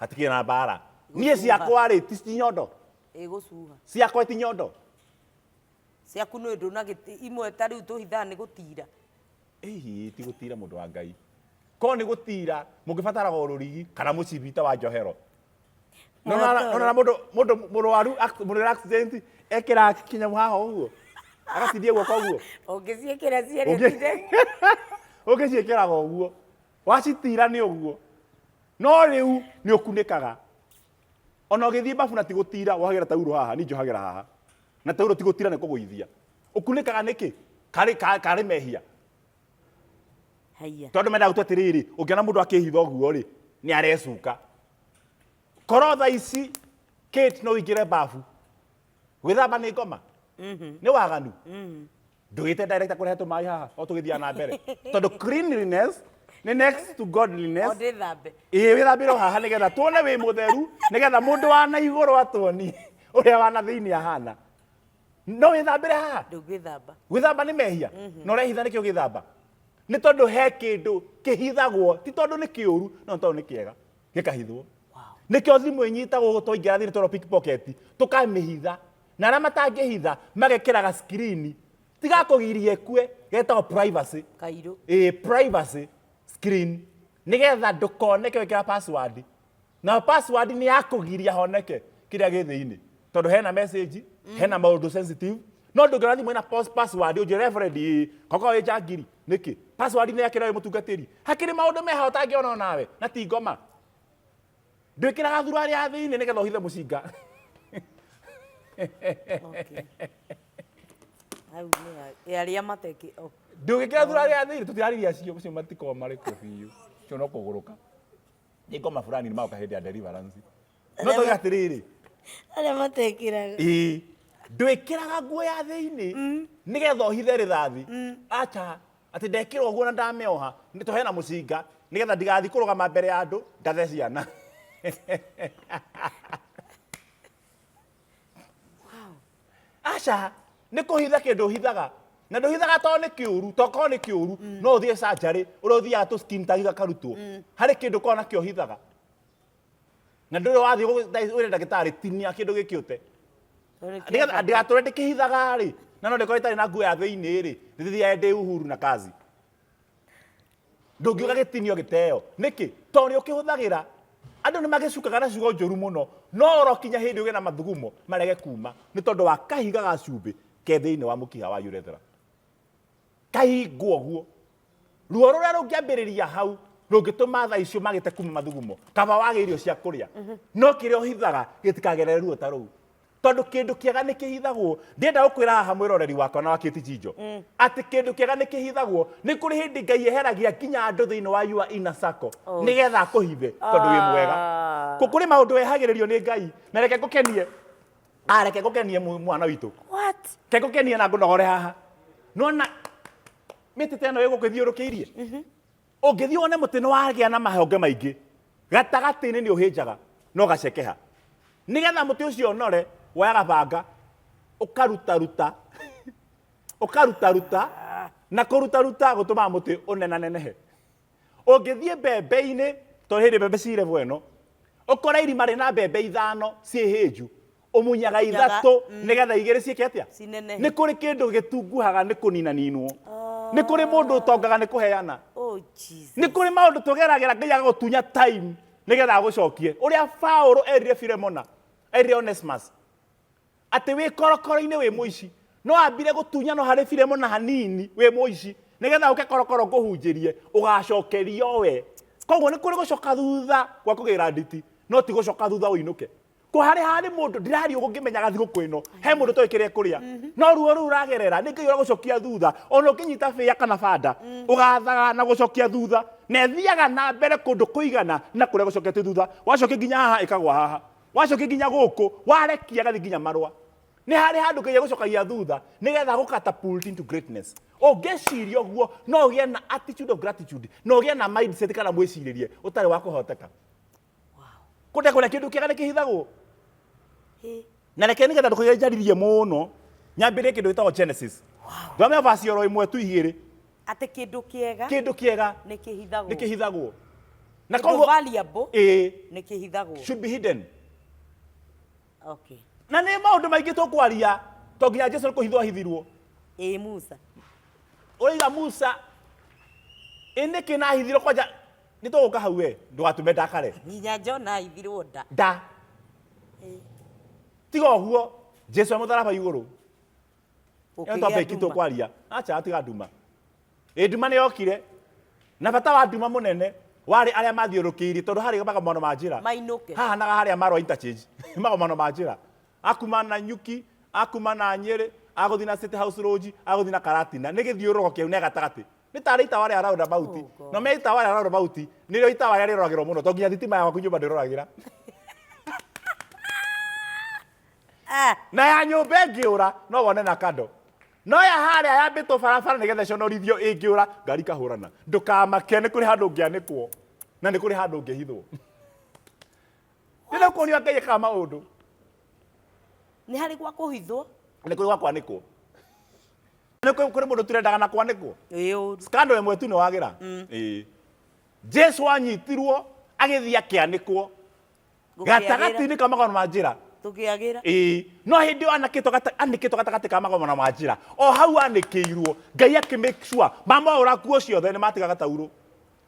Hatikĩrĩ na mbara. Niĩ ciakwa rĩ, ti nyondo. Ĩgũcuha. Ciakwa ti nyondo. Ciaku nĩ ũndũ na gĩti imwe ta rĩu tũhithaga nĩ gũtira. Ĩhi ti gũtira mũndũ wa Ngai. Korwo nĩ gũtira mũngĩbataraga o rũrigi kana mũcibi ta wa njohero. Nona mũndũ mũndũ mũrwaru mũndũ accident ekĩra kĩnyamũ haha ũguo agatithia guoko ũguo. Ũngĩciĩkĩra cierĩ ũtire. Ũngĩciĩkĩraga ũguo wacitira nĩ ũguo no rĩu nĩ ũkunĩkaga ona ũgĩthiĩ babu na ti gũtira wohagĩra tauro haha niĩ njohagĩra haha na tauro ti gũtira nĩ kũgũithia ũkunĩkaga nĩkĩ karĩ karĩ mehia Haiya. Tondũ mendaga gũtua atĩrĩrĩ, ũngĩona mũndũ akĩhitha ũguo rĩ, nĩ arecuka. Korwo thaa ici Kate no ũingĩre babu gwĩthamba nĩ ngoma nĩ waganu ndũgĩte director kũrehe tũmaĩ haha o tũgĩthiaga na mbere tondũ cleanliness nĩ next to godliness. O ndĩthambe. Ĩĩ wĩthambĩre o haha nĩgetha tuone wĩ mũtheru nĩgetha mũndũ wa na igũrũ atuonie ũrĩa wa na thĩinĩ ahana. No wĩthambĩre haha? Ndũngĩthamba. Gwĩthamba nĩ mehia? Na ũrehitha nĩkĩ ũgĩthamba? Nĩ tondũ he kĩndũ kĩhithagwo, ti tondũ nĩ kĩũru, no nĩ tondũ nĩ kĩega, gĩkahithwo. Nĩkĩo thimũ ĩnyitagwo twaingĩra thĩinĩ twerwo pickpocket, tũkamĩhitha. Na arĩa matangĩhitha magekĩraga screen, ti ga kũgiria ĩkue, getagwo privacy. Kairũ. Ĩĩ privacy screen, nĩgetha ndũkoneke wekĩra password. Na password nĩ ya kũgiria honeke kĩrĩa gĩ thĩinĩ. Tondũ hena message, hena maũndũ sensitive. No ndũngĩona thimũ ĩna password ũnjĩre reverend ĩĩ, koko wĩ njangiri nĩkĩ? Password nĩ yakĩra wĩ mũtungatĩri. Hakĩrĩ maũndũ meha ũtangĩona onawe na ti ngoma. Ndwĩkĩraga thuruarĩ ya thĩinĩ nĩgetha ũhithe mũcinga. Okay. Hau nĩ arĩa mateki. Oh. Ndũgĩkĩra thuruarĩ ya thĩinĩ tũtiraririe acio acio matikoragwo marĩ kuo biũ. Ũcio no kũgũrũka. Nĩ ngoma fulani nĩ magoka hĩndĩ ya deliverance. No tauga atĩrĩrĩ, Arĩa matekĩraga. Ĩĩ, ndwĩkĩraga nguo ya thĩinĩ nĩgetha ũhithe rĩthathi. Acha, atĩ ndekĩra ũguo na ndamĩoha nĩ tondũ hena mũcinga nĩgetha ndigathiĩ kũrũgama mbere ya andũ ndathe ciana. Aca, nĩ kũhitha kĩndũ ũhithaga na ndũhithaga tondũ nĩ kĩũru, tokorwo nĩ kĩũru no ũthiĩ surgery ũrĩa ũthiaga tũ skin tag gakarutwo, harĩ kĩndũ ũkoragwo nakĩo ũhithaga na ndũrĩ wathiĩ wĩre ndagĩtarĩ tinia kĩndũ gĩkĩ ũte nĩgetha ndigatũre ndĩkĩhithaga rĩ, na no ndĩkorwo ĩtarĩ na nguo ya thĩinĩ rĩ, ndĩthiage ndĩ uhuru na kazi. Ndũngiuga gĩtinio gĩteo nĩkĩ? Tondũ nĩ ũkĩhũthagĩra. Andũ nĩ magĩcukaga na ciugo njũru mũno, no orokinya hĩndĩ ũgĩe na mathugumo marege kuma nĩ tondũ wa kahiga ga cumbĩ ke thĩinĩ wa mũkiha wa urethra. Kahingwo ũguo, ruo rũrĩa rũngĩambĩrĩria hau rũngĩtũma thaa icio magĩte kuma mathugumo, kaba wage irio cia kũrĩa, no kĩrĩa ũhithaga gĩtikagerere ruo ta rũu. Tondũ kĩndũ kĩega nĩ kĩhithagwo. Ndĩrenda gũkwĩra haha mwĩroreri wakwa na wa Kate Jinjo, atĩ kĩndũ kĩega nĩ kĩhithagwo. Nĩ kũrĩ hĩndĩ Ngai eheragia nginya andũ thĩinĩ wa your inner circle nĩgetha akũhithe tondũ wĩ mwega. Kũrĩ maũndũ wehagĩrĩrio nĩ Ngai. Na reke ngũkenie, ah, reke ngũkenie mwana witũ. What? Reke ngũkenie na ngũnogore haha. Nĩwona mĩtĩ ta ĩno ĩgũkũ ĩthiũrũkĩirie? Ũngĩthiĩ wone mũtĩ nĩ wagĩa na mahonge maingĩ, gatagatĩ-inĩ nĩ ũhĩnjaga na ũgacekeha. Nĩgetha mũtĩ ũcio ũnore, woyaga banga, ũkarutaruta, ũkarutaruta, na kũrutaruta gũtũmaga mũtĩ ũnenanenehe. Ũngĩthiĩ mbembe-inĩ, tondũ hĩndĩ mbembe ci level ĩno, ũkore irima rĩna mbembe ithano ciĩ hĩnju, ũmunyaga ithatũ nĩgetha igĩrĩ ciĩke atĩa? Cinenehe. Nĩ kũrĩ kĩndũ gĩtunguhaga nĩ kũninaninwo. Nĩ kũrĩ mũndũ ũtongaga nĩ kũheana. Oh, Jesus. Nĩ kũrĩ maũndũ tũgeragĩra Ngai agagũtunya time nĩgetha agũcokie. Ũrĩa Paũlũ erire Filemona, erire Onesimus, atĩ wĩ korokoro-inĩ wĩ mũici, no ambire gũtunyano harĩ Filemona hanini wĩ mũici, nĩgetha ũke korokoro ngũhunjĩrie, ũgacokerio we. Koguo nĩ kũrĩ gũcoka thutha gwa kũgĩra nditi, no ti gũcoka thutha ũinũke. Ko harĩ harĩ mũndũ ndĩraria ũguo ngĩmenyaga thigũkũ ĩno, he mũndũ ũtoĩ kĩrĩa ekũrĩa, no ruo rũu ũragerera nĩ Ngai ũragũcokia thutha. Ona ũngĩnyita bĩa kana banda, ũgathaga na gũcokia thutha, na ĩthiaga na mbere kũndũ kũigana na kũrĩa gũcoketie thutha. Wacokia nginya haha ĩkagwa haha, wacokia nginya gũkũ, warekia ĩgathiĩ nginya marũa. Nĩ harĩ handũ Ngai agũcokagia thutha nĩgetha agũ catapult into greatness. Ũngĩciria ũguo no ũgĩe na attitude of gratitude, na ũgĩe na mindset kana mwĩcirĩrie ũtarĩ wa kũhoteka. Kũndĩ kũrĩa kĩndũ kĩega nĩ kĩhithagwo. Na reke nĩgetha ndũkaigue njaririe mũno, nyambĩrĩrie kĩndũ gĩtagwo Genesis. Thome verse oro ĩmwe tu igĩrĩ. Atĩ kĩndũ kĩega Kĩndũ kĩega nĩ kĩhithagwo. nĩ kĩhithagwo. Na Kĩndũ koguo valuable ĩĩ, nĩ kĩhithagwo. should be hidden. Okay. Na nĩ maũndũ maingĩ tũkwaria to nginya Jesu nĩ kũhithwo ahithirwo. Ĩĩ Musa. Ũraiga Musa ĩ nĩkĩ na ahithirwo kwanja nĩ tũgũka hau we ndũgatũme ndakare. Nginya Jona ahithirwo nda. Nda. Tiga ũguo Jesu e mũtharaba igũrũ. Ĩyo Gũkĩgĩa topic nduma. tũkwaria. Acha tiga nduma. Ĩ nduma nĩ yokire. Na bata wa nduma mũnene warĩ arĩa mathiũrũkĩirie tondũ harĩ magomano ma njĩra. Mainũke. Hahanaga harĩa Marwa interchange. Magomano ma njĩra. Akuma na Nyuki, akuma na Nyĩrĩ, agũthiĩ na State House Lodge, agũthiĩ na Karatina. Nĩ gĩthiũrũrũko kĩu nĩ gatagatĩ. Nĩ tarĩ itawa rĩa roundabout. Oh, God. Na me itawa rĩa roundabout nĩrĩo itawa rĩrĩa rĩroragĩrwo mũno tondũ nginya thitima ya gwaku nyũmba ndĩroragĩra. Ah, Na ya nyũmba ĩngĩũra no wone na kando. No ya harĩa yambĩtwo barabara nĩgetha ĩconorithio ĩngĩũra ngari ikahũrana. Ndũkamake nĩ kũrĩ handũ ũngĩanĩkwo na nĩ kũrĩ handũ ũngĩhithwo. Ndĩrenda kuonio Ngai ekaga maũndũ. Nĩ harĩ gwa kũhithwo. Nĩ kũrĩ gwa kwanĩkwo. Nĩ kũrĩ mũndũ tũrendaga na kwanĩkwo. Ĩĩ ũru. Scandal ĩmwe tu nĩ wagĩra. Ĩĩ. Jesu anyitirwo agĩthiĩ akĩanĩkwo gatagatĩ-inĩ ka magomano ma njĩra. Tũkĩagĩra. Ĩĩ. No hĩndĩ ĩyo anĩkĩtwo anĩkĩtwo gatagatĩ ka magomano ma njĩra. O hau anĩkĩirwo, Ngai akĩ make sure mamwaũra nguo ciothe nĩ matiga gataurũ.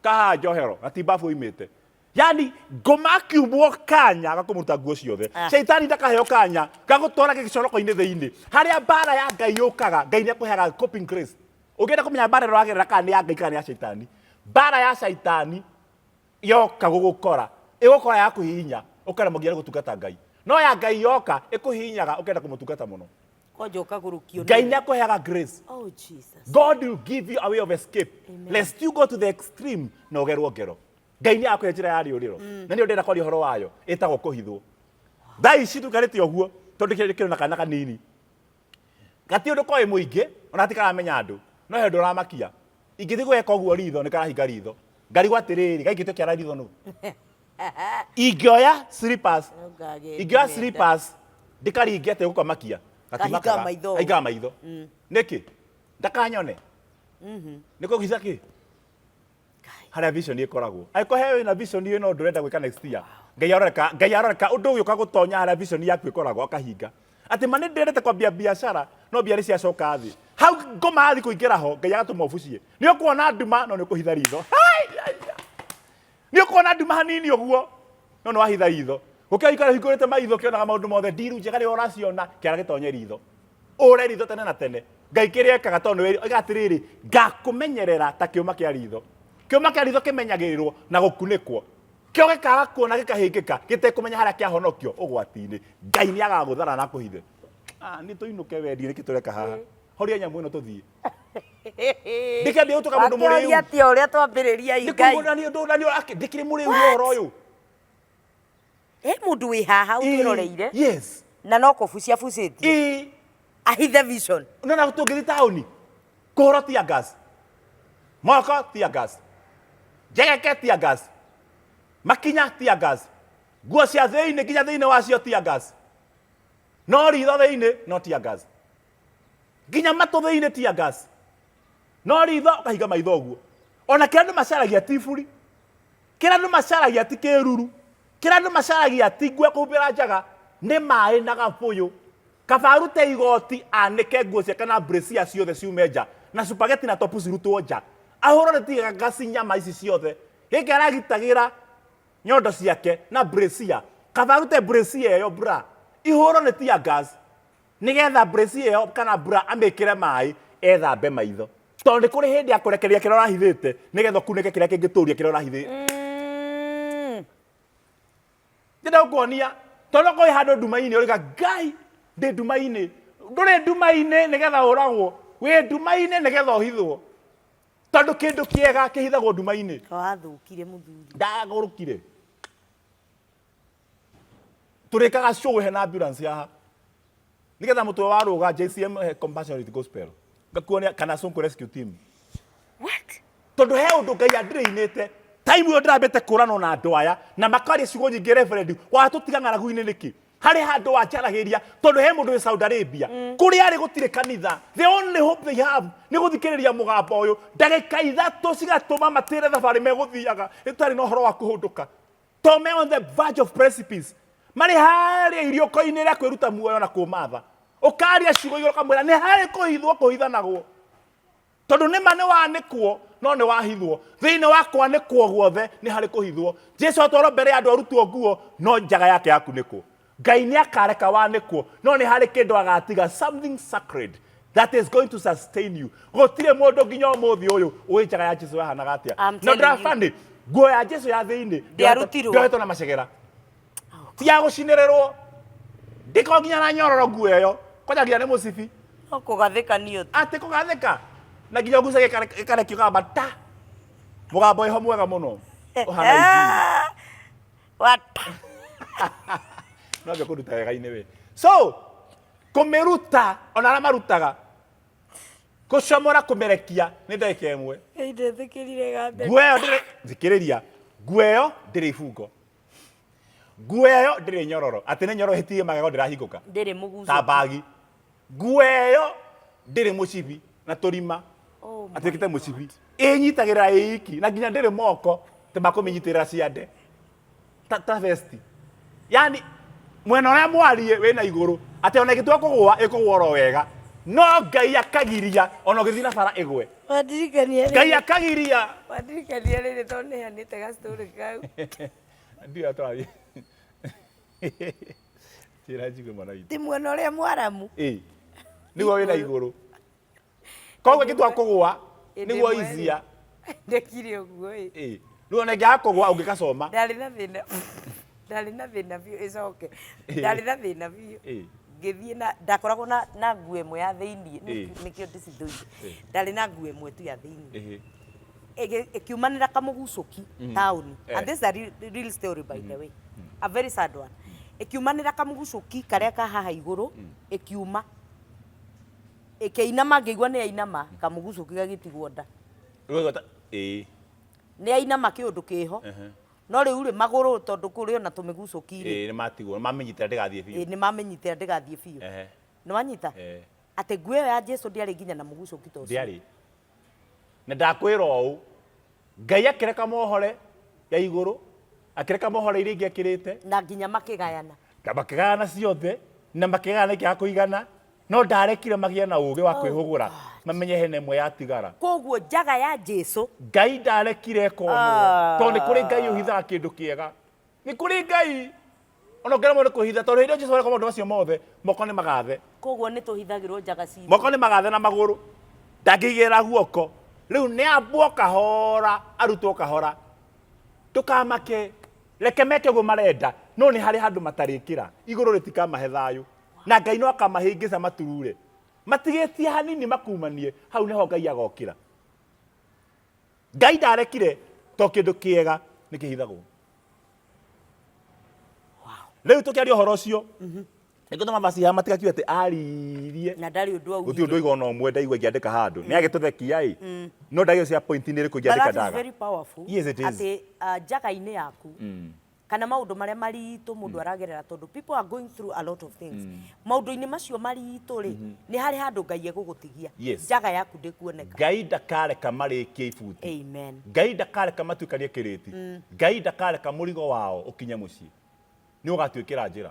Kahaha njohero, gatimbabu oimĩte. Yani ngoma akiumwo kanya gakũmũruta nguo ciothe. Ah. Shaitani ndakaheo kanya gagũtwara gĩcoroko-inĩ thĩinĩ harĩa mbara ya Ngai yũkaga. Ngai nĩ akũheaga coping grace. Ũngĩenda kũmenya mbara ĩrĩa ũragerera kana nĩ ya Ngai kana nĩ ya shaitani, mbara ya shaitani yoka gũgũkora ĩgũkora ya kũhihinya ũkaremwo nginya nĩ gũtungata Ngai, no ya Ngai yoka ĩkũhihinyaga ũkenda kũmũtungata mũno. Kwanja ũkagũrũkio. Ngai nĩ akũheaga grace. Oh Jesus. God will give you a way of escape. Amen. Lest you go to the extreme na ũgerwo ngero. Ngai nĩ akũhe njĩra ya rĩũrĩro. Na nĩyo ndĩrenda kwaria ũhoro wayo, ĩtagwo kũhithwo. Thaa ici tũikarĩte ũguo tondũ kĩrĩ na kana kanini. Gati ũndũ koĩ mũingĩ, ona gatikaramenya andũ, no he ũndũ ũramakia. Ingĩthiĩ gweka ũguo ritho nĩ karahinga ritho. Ngarigwo atĩrĩrĩ, gaikĩtio kĩara ritho nũ? Ingĩoya slippers, ingĩoya slippers ndĩkaringe atĩ gũkamakia. Kahingaga Gatimakaga. maitho. Kahingaga maitho. Nĩkĩ? Ndakanyone. Nĩ kũgitha kĩ? Harĩa vision ĩkoragwo. Angĩkorwo he wĩna vision ĩno ũndũ ũrenda gwĩka next year, Ngai aroreka, Ngai aroreka ũndũ ũyũ ũgũtonya harĩa vision yaku ĩkoragwo akahinga. Atĩ ma nĩ ndĩrendete kwambia biacara no mbia nĩ ciacoka thĩ. Hau ngoma yathi kũingĩra ho, Ngai agatũma ũbucie. Nĩ ũkuona nduma no nĩ ũkũhitha ritho. Hai! Nĩ ũkuona nduma hanini ũguo no nĩ wahitha ritho. Gũkĩra ũikare ũhingũrĩte maitho ũkĩonaga maũndũ mothe, ndiru njega rĩrĩa ũraciona, kĩara gĩtonye ritho. Ũre ritho tene na tene. Ngai kĩrĩa ekaga tondũ nĩ oiga atĩrĩrĩ, ngakũmenyerera ta kĩũma kĩa ritho. Kĩũma kĩa ritho kĩmenyagĩrĩrwo na gũkunĩkwo. Kĩo gĩkaga kuona gĩkahĩngĩka gĩtekũmenya harĩa kĩahonokio ũgwati-inĩ. Ngai nĩ agagũthara na akũhithe. Ah, nĩ tũinũke wendi nĩkĩ tũreka haha. Horia nyamũ ĩno tũthiĩ. Ndĩkĩambia gũtuĩka mũndũ mũrĩu. Wakĩoria atĩa ũrĩa twambĩrĩria Nĩ Ngai? kũigua nani ũndũ nani ndĩkĩrĩ mũrĩu nĩ ũhoro ũyũ. He mũndũ wĩ haha ũtwĩroreire Yes. na no kũbucia bucĩtie Ĩĩ. ahithe vision. No na tũngĩthiĩ taũni kũhũrwo tear gas, moko tear gas, njegeke tear gas, makinya tear gas, nguo cia thĩinĩ nginya thĩinĩ wacio tear gas, no ritho thĩinĩ no tear gas, nginya matũ thĩinĩ tear gas, no ritho ũkahinga maitho ũguo. Ona kĩrĩa andũ macaragia ti iburi, kĩrĩa andũ macaragia ti kĩruru, kĩrĩa andũ macaragia ti nguo ya kũhumbĩra njaga, nĩ maĩ na gabũyũ. Kaba arute igoti anĩke nguo ciake na brassiere ciothe ciume nja, na spaghetti na topu cirutwo nja, ahũrwo nĩ tear gas nyama ici ciothe. Gĩkĩ aragitagĩra nyondo ciake na brassiere, kaba arute brassiere ĩyo bra ihũrwo nĩ tear gas, nĩgetha brassiere ĩyo kana bra amĩkĩre maĩ ethambe maitho. Tondũ nĩ kũrĩ hĩndĩ ya kũrekereria kĩrĩa ũrahithĩte nĩgetha ũkunĩke kĩrĩa kĩngĩtũria kĩrĩa ũrahithĩte. Ndĩrenda gũkuonia tondũ okorwo wĩ handũ nduma-inĩ ũrĩga Ngai ndĩ nduma-inĩ, ndũrĩ nduma-inĩ nĩgetha ũragwo, wĩ nduma-inĩ nĩgetha ũhithwo, tondũ kĩndũ kĩega kĩhithagwo nduma-inĩ. Wathũkire mũthuri. Ndagũrũkire. Tũrĩkaga show hena ambulance haha nĩgetha mũtwe wa rũga JCM Compassionate Gospel ngakuonia kana Sonko Rescue Team. What? Tondũ he ũndũ Ngai andĩrĩinĩte time ĩyo ndĩrambĩte kũranwo na andũ aya na makaria ciugo nyingĩ reverend watũtiga ng'aragu-inĩ nĩkĩ? Harĩ handũ wanjaragĩria tondũ he mũndũ wĩ Saudi Arabia kũrĩa arĩ gũtirĩ kanitha, the only hope they have nĩ gũthikĩrĩria mũgambo ũyũ ndagĩka ithatũ cigatũma matĩre thabarĩ megũthiaga ĩtarĩ na ũhoro wa kũhũndũka. To me on the verge of precipice, marĩ harĩa iriũko-inĩ rĩa kwĩruta muoyo na kũmatha, ũkaria ciugo igũrũ ũkamwĩra nĩ harĩ kũhithwo kũhithanagwo, tondũ nĩ ma nĩ wanĩkwo no nĩ wahithwo. Thĩinĩ wa kwanĩkwo guothe nĩ harĩ kũhithwo. Jesu atwarwo mbere ya andũ arutwo nguo no njaga yake yakunĩkwo. Ngai nĩ akareka wanĩkwo no nĩ harĩ kĩndũ agatiga, something sacred that is going to sustain you. Gũtirĩ mũndũ nginya ũmũthĩ ũyũ ũĩ njaga ya Jesu yahanaga atĩa. I'm No telling you. ndĩrabanĩ nguo ya Jesu ya thĩinĩ Ndĩarutirwo. ndĩohetwo na macegera, ti ya gũcinĩrĩrwo, ndĩkorwo nginya na nyororo nguo ĩyo, kwanja nginya nĩ mũcibi. No kũgathĩkanio tu. Atĩ kũgathĩka na nginya ũgucagia ĩkarekio kamba ta mũgambo ĩho mwega mũno ũhana injiri. What? No ngĩ kũruta wega-inĩ we. So kũmĩruta ona arĩa marutaga kũcomora kũmĩrekia nĩ ndagĩka ĩmwe. Ĩ, ndetĩkĩrire gambe. Nguo ĩyo ndĩrĩ, thikĩrĩria, nguo ĩyo ndĩrĩ ibungo, nguo ĩyo ndĩrĩ nyororo, atĩ nĩ nyororo ĩhĩtirie magego ndĩrahingũka. Ndĩrĩ mũgucũku. Ta mbagi. Nguo ĩyo ndĩrĩ mũcibi na tũrima. Oh my Atuĩkĩte mũcibi. Ĩnyitagĩrĩra ĩ iki na nginya ndĩrĩ moko te makũmĩnyitĩrĩra ciande. Ta vesti. Yani mwena ũrĩa mwariĩ wĩna igũrũ atĩ ona ĩgĩtua kũgũa ĩkũgũa oro wega. No Ngai akagiria ona ũgĩthiĩ na bara ĩgwe. Wandirikania Ngai akagiria. Wandirikania rĩrĩ tondũ nĩheanĩte gastory kau. Ndiũĩ atwarie. Njĩra njigue mwana witũ. Ti mwena ũrĩa mwaramu. Ĩĩ. Nĩguo wĩna igũrũ. Koguo ĩngĩtua kũgũa Ĩndĩ nĩguo ĩmwe rĩ. easier. Ndekire ũguo ĩ. Ĩĩ. Rĩu ona ĩngĩaga kũgũa ũngĩkacoma. Ndarĩ na thĩna. Ndarĩ na thĩna biũ ĩcoke. Ĩĩ. Ndarĩ na thĩna biũ. Ĩĩ. Ngĩthiĩ na ndakoragwo na na nguo ĩmwe ya thĩiniĩ. Ĩĩ. Nĩkĩo ndĩcithũire. Ĩĩ. Ndarĩ na nguo ĩmwe tu ya thĩiniĩ. Ĩhĩ. Ĩkiumanĩra kamũgucũki taũni. Eh. And this is a real, real story by the way. A very sad one. Ĩkiumanĩra kamũgucũki karĩa ka haha igũrũ ĩkiuma. Ĩkĩinama ngĩigua nĩ yainama kamũgucũki gagĩtigwo nda. Rĩu ĩgwata- Ĩĩ. Nĩ yainama kĩũndũ kĩho. Ehe. No rĩu rĩ magũrũ tondũ kũrĩ ona tũmĩgucũki rĩ. Ĩĩ nĩ matigwo, nĩ mamĩnyitĩra ndĩgathiĩ biũ. Ĩĩ nĩ mamĩnyitĩra ndĩgathiĩ biũ. Ehe. Nĩ wanyita? Eh. Atĩ nguo ĩyo ya Jesu ndĩarĩ nginya na mũgucũki ta ũcio. Ndĩarĩ. Na ndakwĩra ũũ, Ngai akĩreka mohore ya igũrũ, akĩreka mohore iria ingĩ akĩrĩte, Na nginya makĩgayana. na makĩgayana ciothe, na makĩgayana ikĩaga kũigana, no ndarekire magĩe na ũgĩ wa kwĩhũgũra, mamenye hena ĩmwe yatigara. Koguo njaga ya Jesu Ngai ndarekire ĩkonwo, Ah. tondũ nĩ kũrĩ Ngai ũhithaga kĩndũ kĩega. Nĩ kũrĩ Ngai ona ũngĩremwo nĩ kwĩhitha, tondũ hĩndĩ ĩyo Jesu areka maũndũ macio mothe, moko nĩ magathe. Koguo nĩ tũhithagĩrwo njaga citũ. Moko nĩ magathe na magũrũ, ndangĩigĩrĩra guoko. Rĩu nĩ ambwo kahora, arutwo kahora. Ndũkamake, reke meke ũguo marenda, no nĩ harĩ handũ matarĩkĩra. Igũrũ rĩtikamahe thayũ. Na Ngai no akamahĩngĩca maturure. Matigĩtie hanini makumanie, hau nĩho Ngai agokĩra. Ngai ndarekire to kĩndũ kĩega nĩ kĩhithagwo. Rĩu tũkĩaria ũhoro ũcio, nĩngũtũma vaci haha matigakiuge atĩ aririe. Na ndarĩ ũndũ augire. Gũtirĩ ũndũ oiga ona ũmwe ndaigua ngĩandĩka handũ. Nĩ agĩtũthekia ĩ, no ndagĩo cia point nĩ ĩrĩkũ But ingĩandĩka that is ndaga. very powerful. Yes, it is. Atĩ njaga-inĩ yaku kana maũndũ marĩa maritũ mũndũ aragerera tondũ people are going through a lot of things. Maũndũ-inĩ macio maritũ rĩ, nĩ harĩ handũ Ngai egũgũtigia. Yes. Njaga yaku ndĩkuoneka. Ngai ndakareka marĩkie ibuti. Amen. Ngai ndakareka matuĩkanie kĩrĩti. Ngai ndakareka mũrigo wao ũkinye mũciĩ. Nĩ ũgatuĩkĩra njĩra.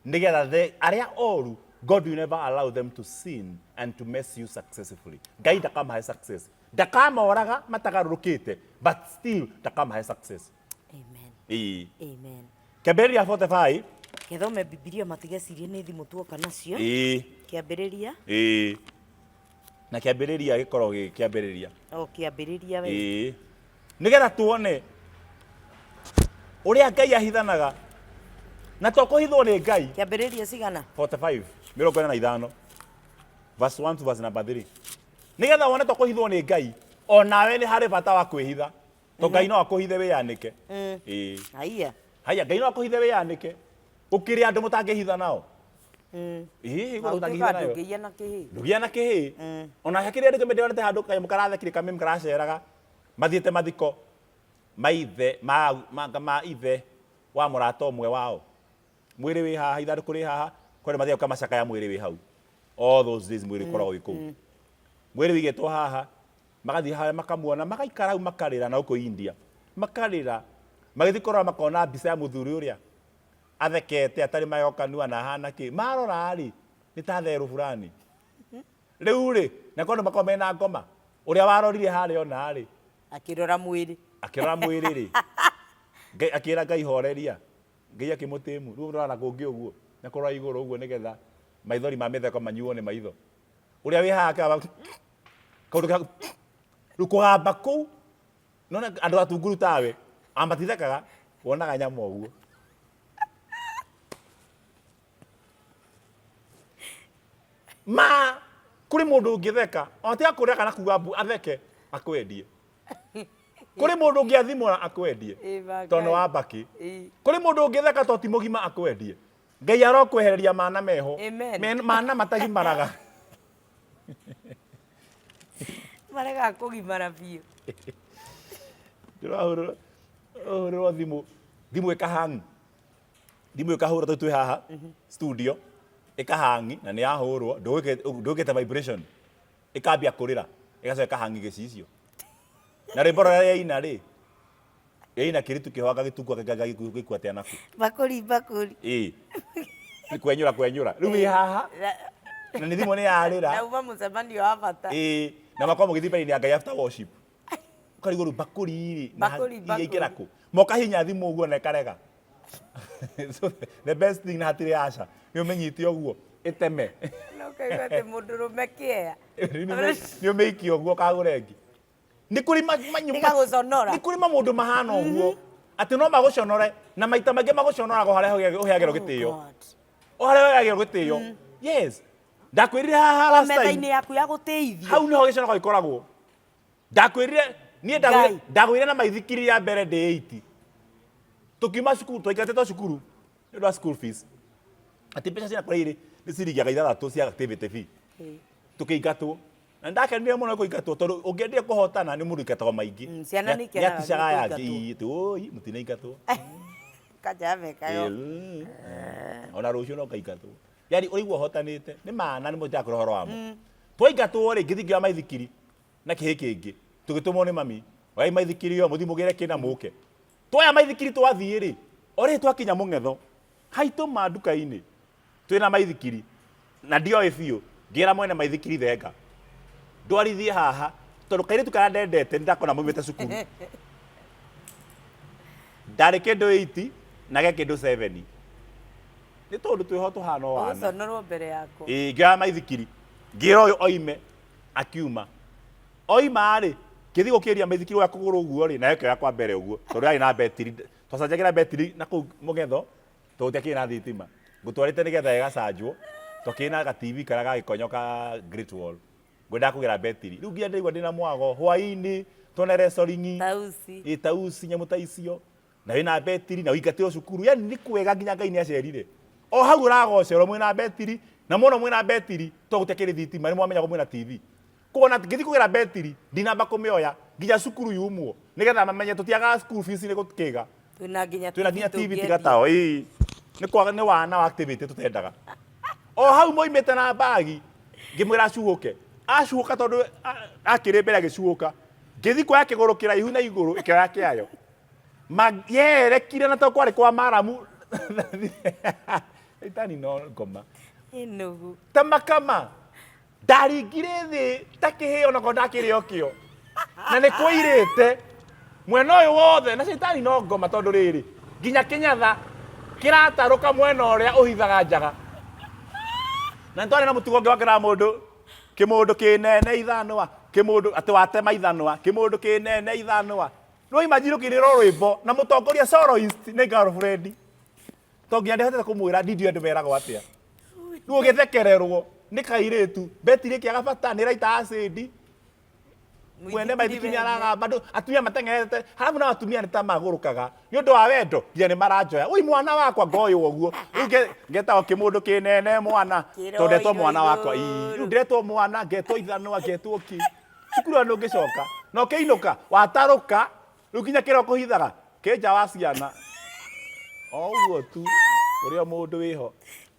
Nĩgetha the arĩa oru, God will never allow them to sin and to mess you successfully. Ngai ndakamahe success. Ndakamoraga matagarũrũkĩte, but still ndakamahe success. Amen. Ĩĩ. Amen. Kĩambĩrĩria 45. Kethome Bibilia matigecirie nĩ thimũ tuoka nacio. Ĩĩ. Kĩambĩrĩria. Ĩĩ. Na kĩambĩrĩria gĩkoragwo gĩ kĩambĩrĩria. O kĩambĩrĩria we. Ĩĩ. Nĩgetha tuone ũrĩa Ngai ahithanaga. Na to kũhithwo nĩ Ngai. Kĩambĩrĩria cigana? 45, 45. Verse 1 to verse number 3. Nĩgetha wone to kũhithwo nĩ Ngai, o nawe nĩ harĩ bata wa kwĩhitha. To Ngai no akũhithe wĩyanĩke. Ĩĩ. Haiya. Haiya, Ngai no akũhithe wĩyanĩke. Gũkĩrĩ andũ mũtangĩhitha nao. Ĩĩ, Na gũkũ ũtuĩkaga mũtangĩhitha nayo. ndũngĩiya na kĩhĩ. Ndũgĩa na kĩhĩ. Ona hakĩrĩ andũ ndĩronete handũ kanyamũ karathekire kameme karaceraga. Mathiĩte mathiko ma ithe, ma, ma, ma ithe wa mũrata ũmwe wao. Mwĩrĩ wĩ haha, ithandũkũ rĩ haha, kwĩ andũ mathiaga macakaya mwĩrĩ wĩ hau. All those days mwĩrĩ ũkoragwo wĩ kũu. Mwĩrĩ wĩigĩtwo haha, magathiĩ harĩa makamuona, magaikara hau makarĩra na gũkũ India. Makarĩra, magĩthiĩ kũrora makona mbica ya mũthuri ũrĩa athekete atarĩ magego kanua na ahana kĩ. Marora rĩ, nĩ ta therũ fulani. Rĩu rĩ, na kwĩ andũ makoragwo mena ngoma, ũrĩa warorire harĩa ona rĩ, Akĩrora mwĩrĩ. Akĩrora mwĩrĩ rĩ, Ngai, akĩra Ngai horeria. Ngai akĩmũtĩmu. Rĩu ũrora na kũngĩ ũguo, na kũrora igũrũ ũguo nĩgetha maithori ma mĩtheko manyuo nĩ maitho. Ũrĩa wĩ haha akĩgamba, kaũndũ ka, rĩu kũgamba kũu, nĩwona andũ atunguru tawe, a matithekaga, wonaga nyama ũguo. Ma, kũrĩ mũndũ ũngĩtheka, ona tiga kũrĩa kana kuga mbu, atheke, akwendie. Kũrĩ mũndũ ũngĩathimũra akwendie, Ĩ, ma tondũ nĩ Ngai. wa mbakĩ. Ĩ. Kũrĩ mũndũ ũngĩtheka tondũ ti mũgima akwendie. Ngai arokwehereria mana meho. Amen. Mana matagimaraga. Maregaga kũgimara biũ. Ndĩrahũrĩrwo ũhũrĩrwo thimũ, thimũ ĩkahangi. Thimũ ĩkahũrwo tondũ twĩ haha studio, ĩkahangi na nĩ yahũrwo, ndũgĩkĩte vibration. Ĩkambia kũrĩra, ĩgacoka ĩkahangi gĩcicio. Na rwĩmbo rũrĩa yaina rĩ, yaina kĩritu kĩhoanga gĩtukua gĩkua atĩa naku. Bakũri bakũri. Ĩĩ. Nĩ kwenyũra kwenyũra. Rĩu wĩ haha na nĩ thimũ nĩ yarĩra. Nauma mũcemanio wa bata. Ĩĩ. Na makorwo mũgĩthiĩ mbere-inĩ ya Ngai after worship. Ũkarigwo rĩu bakũri rĩ, na Bakũri, iria ingĩra bakũri. kũ? Mokahihinya thimũ ũguo na ĩkarega. So the best thing na hatirĩ aca nĩ ũmĩnyite ũguo ĩteme. Na ũkaigua atĩ mũndũrũme kĩea. Nĩ ũmĩikie ũguo kagũre ĩngĩ. Nĩ kũrĩ Ĩgagũconora. Nĩ kũrĩ maũndũ mahana ũguo atĩ no magũconore na maita maingĩ magũconoraga o harĩa ũheagĩrwo gĩtĩo. Oh God. O harĩa ũheagĩrwo gĩtĩo. Yes. Ndakwĩrire haha last time. Metha-inĩ yaku ya gũtĩithio. Hau nĩho gĩconoko gĩkoragwo. Ndakwĩrire niĩ Ngai. ndagũire na maithikiri ya mbere ndĩ 8. Tũkiuma cukuru twaingatĩtwo cukuru nĩ ũndũ wa school fees. Atĩ mbeca cia kũrĩa irĩ nĩ ciringi 6 cia activity fee. Tũkĩingatwo. Na ndakenire mũno kũingatwo tondũ ũngĩendire kũhotana nĩ mũndũ aingatagwo maingĩ. Ciana nĩ ikenaga Nĩ aticaga nĩ aya kũingatwo. angĩ, ĩĩ, oi mũtinaingatwo. Kajambe kayo. Ĩĩ, ona rũciũ no ngaingatwo. Yani ũraigua ũhotanĩte nĩ mana nĩ mũndakũra ũhoro wamo. Twaingatwo rĩ ngĩthiĩ ngĩoya maithikiri na kĩhĩ kĩngĩ tũgĩtũmwo nĩ mami oyai maithikiri yo mũthiĩ mũgĩre kĩna mũke. Twoya maithikiri twathiĩ rĩ o rĩrĩ twakinya mũng'etho haitũma nduka-inĩ twĩna maithikiri na ndioĩ biũ ngĩra mwene maithikiri thenga ndwarithie haha tondũ kairĩtu karĩa ndendete nĩ ndakona maumĩte cukuru ndarĩ kĩndũ 8 na ge kĩndũ 7 nĩ tondũ twĩho tũhana o wana. Ũgũconorwo mbere yakwa. Ĩĩ ngĩoya maithikiri ngĩra ũyũ oime akiuma oima rĩ ngĩthiĩ gũkĩria maithikiri wa kũgũrũ ũguo rĩ nayo ĩkĩoya kwa mbere ũguo tondũ yarĩ na betiri twacanjagĩra betiri na kũu mũgetho tondũ gũtiakĩrĩ na thitima ngũtwarĩte nĩgetha ĩgacanjwo twakĩrĩ na ga TV karĩa ga gĩkonyo ka Great Wall ngwendaga kũgĩra betiri rĩu nginya ndĩraigua ndĩna mwago hwaĩ-inĩ tuone wrestling. Tausi. Ĩ tausi nyamũ ta icio na wĩna betiri na ũingatĩrwo cukuru yani nĩ kwega nginya Ngai nĩ acerire o hau ũragocerwo mwĩna betiri na mũno mwĩna betiri to gũtiakĩrĩ thitima nĩ mwamenyagwo mwĩna TV koguo na ngĩthiĩ kũgĩra betiri ndinamba kũmĩoya nginya cukuru yumwo nĩgetha mamenye tũtiagaga school fees nĩ gũkĩga. Twĩna nginya Twĩna nginya TV tũngĩendia. tiga tao ĩĩ nĩ kwaga nĩ wana wa activity tũtendaga o hau moimĩte na mbagi ngĩmwĩra acuhũke acuhũka tondũ akĩrĩ mbere agĩcuhũka ngĩthiĩ kuoya kĩgũrũ kĩraihu na igũrũ ĩkĩoya kĩayo yerekire na tondũ kwarĩ kwa maramu itani no ngoma Enugu. Ta makama ndaringire thĩ ta kĩhĩĩ onakorwo ndakĩrĩ o kĩo na nĩ kũirĩte mwena ũyũ wothe na caitani no ngoma tondũ rĩrĩ nginya kĩnyatha kĩratarũka mwena ũrĩa ũhithaga njaga na nĩtwarĩ na mũtugo ũngĩ wakĩraga mũndũ kĩmũndũ kĩnene ithanwa kĩmũndũ atĩ watema ithanwa kĩmũndũ kĩnene ithanwa no imagine ũkĩinĩrwo rwĩmbo na mũtongoria soloist nĩ girlfriend to nginya ndĩhotete kũmwĩra ndindiũ andũ meragwo atĩa rĩu ũgĩthekererwo nĩ kairĩtu betiri ĩkĩaga bata nĩ ĩraita acid mwene maithikiri nĩ aragamba andũ atumia mateng'erete harabu na atumia nĩ ta magũrũkaga nĩ ũndũ wa wendo nginya nĩ maranjoya ui mwana wakwa ngoywo ũguo rĩu ngetagwo kĩmũndũ kĩnene mwana tondũ ndetwo mwana wakwa ii rĩu ndĩretwo mwana ngetwo ithanwa ngetwo kĩ cukuru ĩyo ndũngĩcoka na ũkĩinũka watarũka rĩu nginya kĩrĩa ũkũhithaga kĩ nja wa ciana o ũguo tu ũrĩa mũndũ wĩho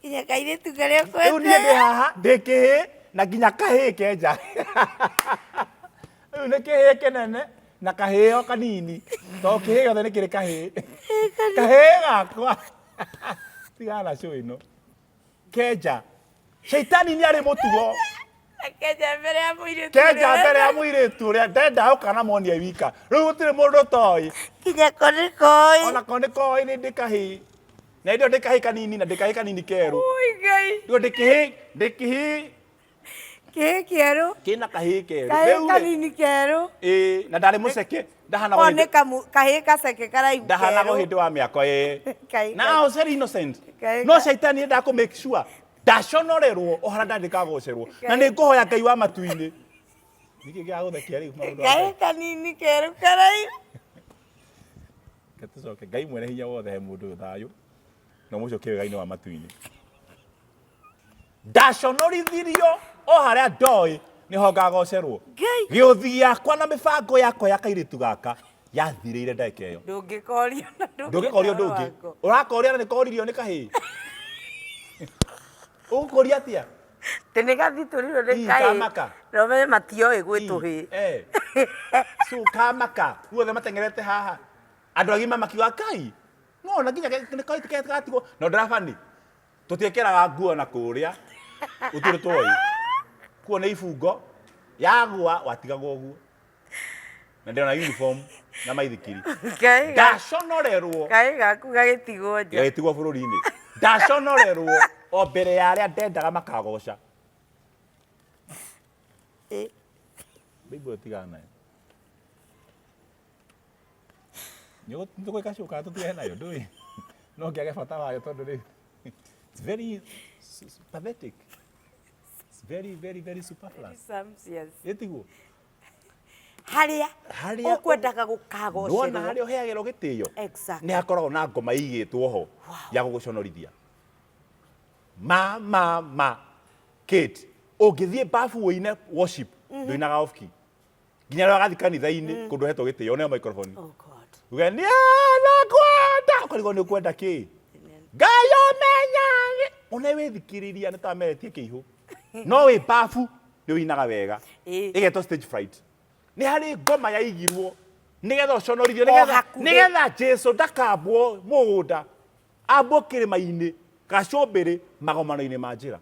Nginya kairĩtu karĩa rĩu niĩ ndĩ haha ndĩ kĩhĩ na nginya kahĩĩ ke nja rĩu nĩ kĩhĩĩ kĩnene na kahĩĩ o kanini tondũ kĩhĩĩ gĩothe nĩ kĩrĩ kahĩĩ kahĩĩ gakwa tigana na show ĩno kenja shaitani nĩ arĩ mũtugo Kenja mbere ya mũirĩtu kenja ũrĩa mbere ya mũirĩtu ũrĩa ndenda ũka na monie wika rĩu gũtirĩ mũndũ ũtoĩ Nginya ko nĩ koĩ. ona ko nĩ koĩ nĩ ndĩ kahĩĩ na hĩndĩ ĩyo ndĩ kahĩĩ kanini na ndĩ kahĩĩ kanini kerũ Ui Ngai. rĩu ndĩ kĩhĩĩ ndĩ kĩhĩĩ Kĩhĩĩ kĩerũ. kĩna kahĩĩ kerũ Kahĩĩ Rĩu rĩ, kanini kerũ. ĩĩ na ndarĩ mũceke ndahanagwo Ko hĩndĩ nĩ kahĩĩ gaceke karaihu ndahanagwo kerũ. hĩndĩ wa mĩako ĩĩ Kahĩĩ na I was very innocent Kahĩĩ no caitani endaga kũ make sure ndaconorerwo o harĩa ndandĩkagocerwo na nĩ ngũhoya Ngai wa matu-inĩ nĩkĩ gĩagũthekia rĩu maũndũ wa Kahĩĩ kanini kerũ karaihu. Reke tũcoke Ngai mwene hinya wothe he mũndũ ũyũ thayũ na mũcokie wega-inĩ wa matu-inĩ ndaconorithirio o harĩa ndoĩ nĩho ngagocerwo Ngai. gĩũthi gĩakwa na mĩbango yakwa ya kairĩtu gaka yathirĩire ndagĩka ĩyo Ndũngĩkorio na ndũngĩkorio ũndũ ũngĩ ũrakoria na nĩkoririo nĩ kahĩĩ ũgũkoria atĩa Tĩ nĩ gathitũrirwo nĩ Ii, kahĩĩ. kamaka. Na ũmenye matioĩ gwĩ tũhĩĩ. Eh. So kamaka guothe mateng'erete haha andũ agima makiuga kai no na nginya nĩ gatigwo no ndarabani tũtiĩkĩraga nguo na kũrĩa gũtirĩ twoĩ kuo nĩ ibungo yagwa watigagwo ũguo Na ndĩrona uniform na maithikiri. Kaĩ Ndaconorerwo. Kaĩ gaku gagĩtigwo nja. Gagĩtigwo bũrũri-inĩ. Ndaconorerwo o mbere ya arĩa ndendaga makagoca. Bible tigana nayo. Nĩtũgwĩka show kana tũtigane nayo ndũĩ. No ngĩage bata wayo tondũ rĩ it's very pathetic. It's very very very superfluous. Sumptuous. Ĩtiguo. Harĩa Harĩa ũkwendaga Nĩwona gũkagocerwo. harĩa ũheagĩrwo gĩtĩo. Exactly. Nĩ hakoragwo na ngoma igĩtwo ho ya gũgũconorithia. Ma ma ma Kate, ũngĩthiĩ bafu ũine worship, ndũinaga off key. Nginya rĩrĩa ũgathiĩ kanitha-inĩ kũndũ ũhetwo gĩtĩo ũneo microphone. Oh God. Uge niĩ nakwenda, ũkarigwo nĩ ũkwenda kĩ? Ngai ũmenyage. One wĩthikĩrĩria nĩ ta meretie kĩihũ. No wĩ bafu nĩ ũinaga wega. Ĩgetwo stage fright. Nĩ harĩ ngoma yaigirwo nĩgetha ũconorithio, O nĩgetha hakuhĩ. nĩgetha Jesu ndakambwo mũgũnda, ambwo kĩrĩma-inĩ, gacũmbĩrĩ, magomano-inĩ ma njĩra.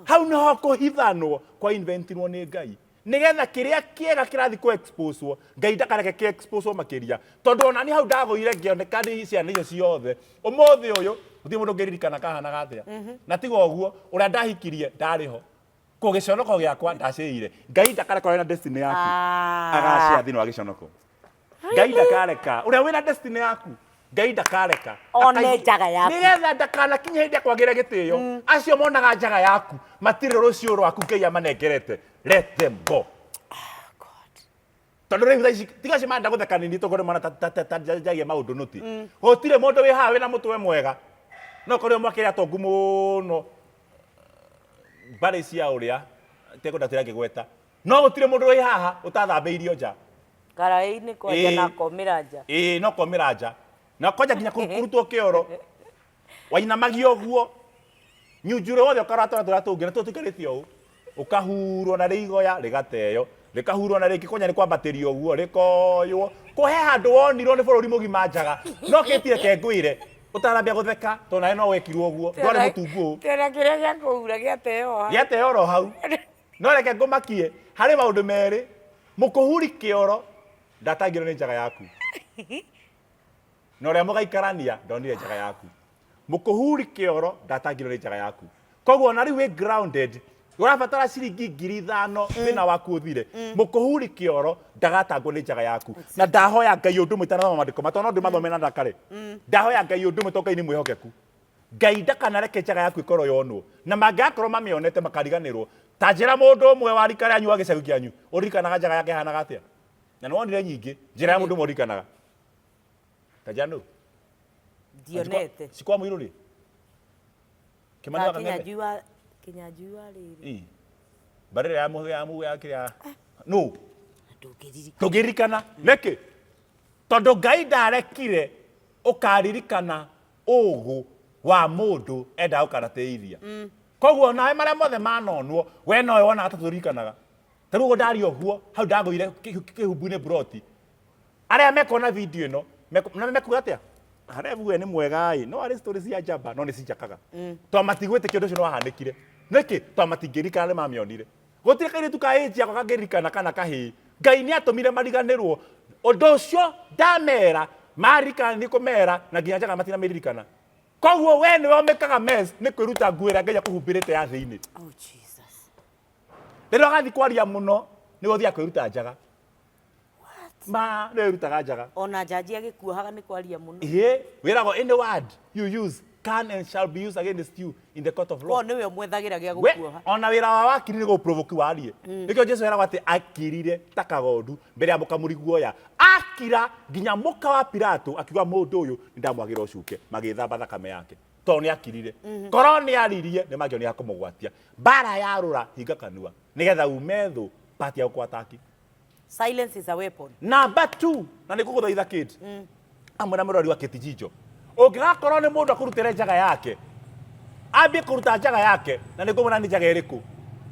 Hau nĩho kũhithanwo kwa inventirwo nĩ Ngai. Nĩgetha kĩrĩa kĩega kĩrathiĩ kũ exposewo, Ngai ndakareke kĩ exposewo makĩria. Tondũ ona niĩ hau ndagũire ngĩoneka nĩ ciana icio ciothe. Ũmũthĩ ũyũ, gũtirĩ mũndũ ũngĩririkana kahanaga atĩa. Na tiga ũguo, ũrĩa ndahikirie ndarĩ ho. Ko gĩconoko gĩakwa ndacĩire. Ngai ndakareka ũrĩa wĩna destiny yaku. Agacĩa thĩinĩ wa gĩconoko. Ngai ndakareka ũrĩa wĩna destiny yaku. Ngai ndakareka. One njaga yaku. Nĩgetha ndakanakinye hĩndĩ akwagĩre gĩtĩo. Acio monaga njaga yaku matirĩ rũciũ rwaku Ngai amanengerete. Let them go. God. Tondũ rĩu thaa ici tiga acio marenda gũtheka nini tũkorwo mona ta njagia maũndũ nũti. Gũtirĩ mũndũ wĩ haha wĩna mũtwe mwega. No korwo mwakĩrĩ atongu mũno mbarĩ cia ũrĩa tekwenda tũrĩa ngĩgweta. No gũtirĩ mũndũ wĩ haha ũtathambĩirio nja. Karaĩ-inĩ kwanja na akomĩra nja. Ĩĩ no komĩra nja. Na kwanja nginya kũrutwo kĩoro. Wainamagia ũguo. Nyunjurĩ wothe ũkaratwara tũrĩa tũngĩ na tũu tũikarĩte ũũ. Ũkahurwo na rĩigoya rĩgateyo. Rĩkahurwo na rĩngĩ kwanja nĩ kwambatĩrio ũguo rĩkoywo. Kũhe handũ wonirwo nĩ bũrũri mũgima njaga. No kĩti reke ngwĩre ũtanambia gũtheka tondũ nawe no wekirwo ũguo. Ndwarĩ mũtungu ũũ. Tena kĩrĩa gĩa kũhura gĩateo hau. Gĩateo oro hau. No reke ngũmakie harĩ maũndũ merĩ. Mũkũhuri kĩoro ndatangirwo nĩ njaga yaku. Na ũrĩa mũgaikarania ndonire njaga yaku. Mũkũhuri kĩoro ndatangirwo nĩ njaga yaku. Koguo ona rĩu wĩ grounded ũrabatara ciringi 5,000 thĩna waku ũthire. Mũkũhuri kĩoro ndagatangwo nĩ njaga yaku. Na ndahoya Ngai ũndũ ũmwe itanathoma maandĩko ma tondũ no ndĩmathome na ndakare. Ndahoya Ngai ũndũ ũmwe tondũ Ngai nĩ mwĩhokeku. Ngai ndakanareke njaga yaku ĩkorwo yonwo. Na mangĩgakorwo mamĩonete makariganĩrwo. Ta njĩra mũndũ ũmwe wa rika rĩanyu wa gĩcagi kĩanyu ũririkanaga njaga yake ĩhanaga atĩa. Na nĩ wonire nyingĩ. Njĩra ya mũndũ ũmwe ũririkanaga. Ta njĩra nũ? Ndionete. Cikwa mũirũ rĩ? Kĩmani wa Kang'ethe? Kĩnyanjui wa Kĩnyanjui wa rĩrĩ. Ĩ. Mbarĩ ĩrĩa ya mũhĩa ya mũhĩa kĩrĩa. Nũ? Ndũngĩririkana. Ndũngĩririkana. Nĩkĩ? Tondũ Ngai ndarekire ũkaririkana ũgũ wa mũndũ endaga gũkanatĩithia. Koguo nawe marĩa mothe manonwo, we nowe wonaga ta tũririkanaga. Ta rĩu ũguo ndaria ũguo, hau ndagũire kĩhumbu-inĩ mburoti. Arĩa mekuona video ĩno, na mekuga atĩa? Harebu we nĩ mwega ĩ, no arĩ story cia njamba, no nĩ cinjakaga. Tondũ matigwĩtĩkia ũndũ ũcio nĩ wahanĩkire. Nĩkĩ? Tondũ matingĩririkana nĩ mamĩonire. Gũtirĩ kairĩtu ka age yakwa kangĩririkana kana kahĩĩ. Ngai nĩ atũmire mariganĩrwo. Ũndũ ũcio ndamera, maririkana nĩ kũmera, na nginya njaga matinamĩririkana. Koguo we nĩwe ũmĩkaga mess nĩ kwĩruta nguo ĩrĩa Ngai akũhumbĩrĩte ya thĩinĩ. Oh Jesus. Rĩrĩa ũgathiĩ kwaria mũno, nĩwe ũthiaga kwĩruta njaga. Ma nĩwe wĩrutaga njaga. Ona njanji agĩkuohaga nĩ kwaria mũno. Ĩĩ, wĩragwo any word you use can and shall be used against you in the court of law. Ko nĩwe ũmwethagĩra gĩa We, gũkuoha. ona wĩra wa wakiri nĩ gũprovoke warie. Nĩkĩo Jesu eragwo atĩ akirire ta kagondu mbere ya mũkamuri guoya. Akira nginya mũka wa Pilato akiuga mũndũ ũyũ nĩ ndamwagĩra ũcuke, magĩthamba thakame yake. Tondũ nĩ akirire. Korwo nĩ aririe nĩ mangĩonire ha kũmũgwatia. Mbara yarũra hinga kanua nĩgetha ume thũ part ya gũkũ-attack. Silence is a weapon. Number 2, na nĩ ngũgũthaitha Kate. Amwe na mũrori wa Kate Jijo. Ũngĩgakorwo nĩ mũndũ akũrutĩre njaga yake, ambie kũruta njaga yake, na nĩ ngũmwĩra nĩ njaga ĩrĩkũ.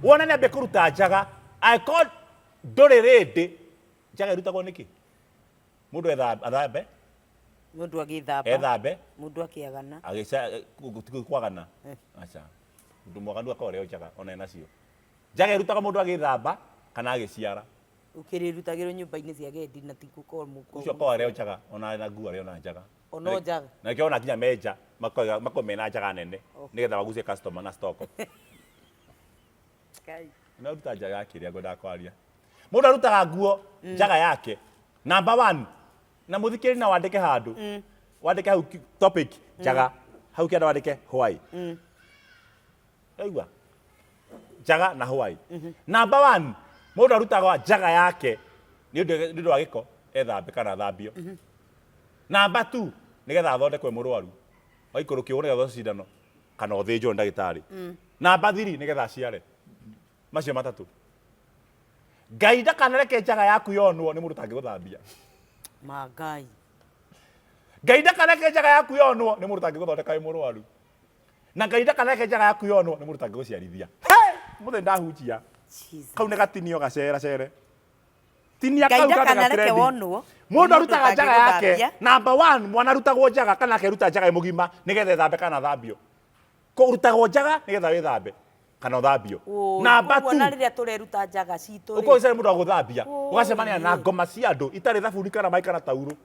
Wone nĩ ambie kũruta njaga, angĩkorwo ndũrĩ rĩndĩ, njaga ĩrutagwo nĩkĩ? Mũndũ athambe? Mũndũ agĩthamba. Ethambe. Mũndũ akĩagana. Agĩca, kwagana. Aca. Mũndũ mwaganu akoragwo arĩ o njaga, ona enacio. Njaga ĩrutagwo mũndũ agĩthamba kana agĩciara. Ũkĩrĩrutagĩrwo nyũmba-inĩ cia gendi na ti gũkorwo mũko. Ũcio akoragwo arĩ o njaga, ona na nguo arĩ ona njaga. Ona o njaga. Na nĩkĩo wona nginya menja, makoragwo mena njaga nene, nĩgetha magucie customer na stock. Ngai. No ruta njaga ya kĩrĩa ngwendaga kwaria. Mũndũ arutaga nguo njaga yake. Number one, na mũthikĩrĩria na wandĩke handũ. Wandĩke hau topic njaga. Hau kĩanda wandĩke why. Waigua? Njaga na why. Number one, mũndũ arutaga njaga yake nĩ ũndũ wa gĩko ethambe kana athambio. Number two, nĩgetha athondekwe mũrwaru. Waikũrũkio nĩgetha ũthecwo cindano kana ũthĩnjwo nĩ ndagĩtarĩ. Number three, nĩgetha aciare. Macio matatũ. Ngai ndakanareke njaga yaku yonwo nĩ mũndũ ũtangĩgũthambia. Ma Ngai. Ngai ndakanareke njaga yaku yonwo nĩ mũndũ ũtangĩgũthondeka wĩ mũrwaru. Na Ngai ndakanareke njaga yaku yonwo nĩ mũndũ ũtangĩgũciarithia. Hey! Mũthĩ ndahunjia. Jesus. Kau nĩ gatinio gacera cere. Tinia Ngai kau kambe ndakanareke gatrending. wonwo nĩ Mũndũ mũndũ arutaga njaga yake. ũtangĩgũthambia. Number one, mwana arutagwo njaga kana akeruta njaga ĩ mũgima nĩgetha ĩthambe kana athambio. Kũrutagwo njaga nĩgetha wĩthambe kana ũthambio. Ũĩ, Number koguo na two, rĩrĩa tũreruta njaga citũ rĩ, ũkorwo ũcarĩ mũndũ wa gũthambia, Ũĩ. ũgacemania na ngoma cia andũ itarĩ thabuni kana maĩ kana taurũ.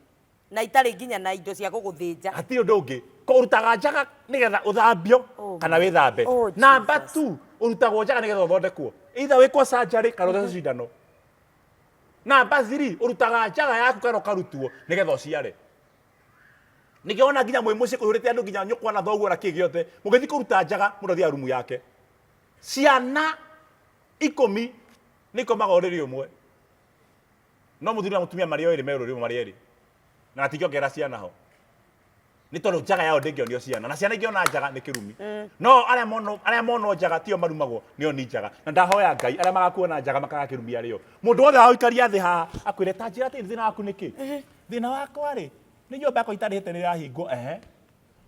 na itarĩ nginya na indo cia gũgũthĩnja. Hatirĩ ũndũ ũngĩ. Kũrutaga njaga nĩgetha ũthambio Oh, kana wĩthambe. oh, Number Jesus. two, ũrutagwo njaga nĩgetha ũthondekwo. Either wĩkwo surgery kana ũthecwo cindano. Number three, ũrutaga njaga yaku kana ũkarutwo nĩgetha ũciare. Nĩkĩo wona nginya mwĩ mũciĩ kũihũrĩte andũ nginya nyũkwa na thoguo na kĩ gĩothe, mũgĩthiĩ kũruta njaga mũndũ athiaga rumu yake. Ciana ikũmi nĩ ikomaga ũrĩrĩ ũmwe. No mũthuri na mũtumia marĩ o erĩ me ũrĩrĩ ũmwe marĩ erĩ. Na matingĩongerera ciana ho. Nĩ tondũ njaga yao ndĩngĩonio ciana. Na ciana ingĩona njaga nĩ kĩrumi. No arĩa monwo njaga tio marumagwo, nĩo ni njaga. Na ndahoya Ngai arĩa magakuona njaga makaga kĩrumi arĩo. Mũndũ wothe wagũikaria thĩ haha akwĩre ta njĩra atĩrĩ thĩna waku nĩ kĩ? Thĩna wakwa rĩ, nĩ nyũmba yakwa itarĩhĩte nĩ ĩrahingwo. Ehe.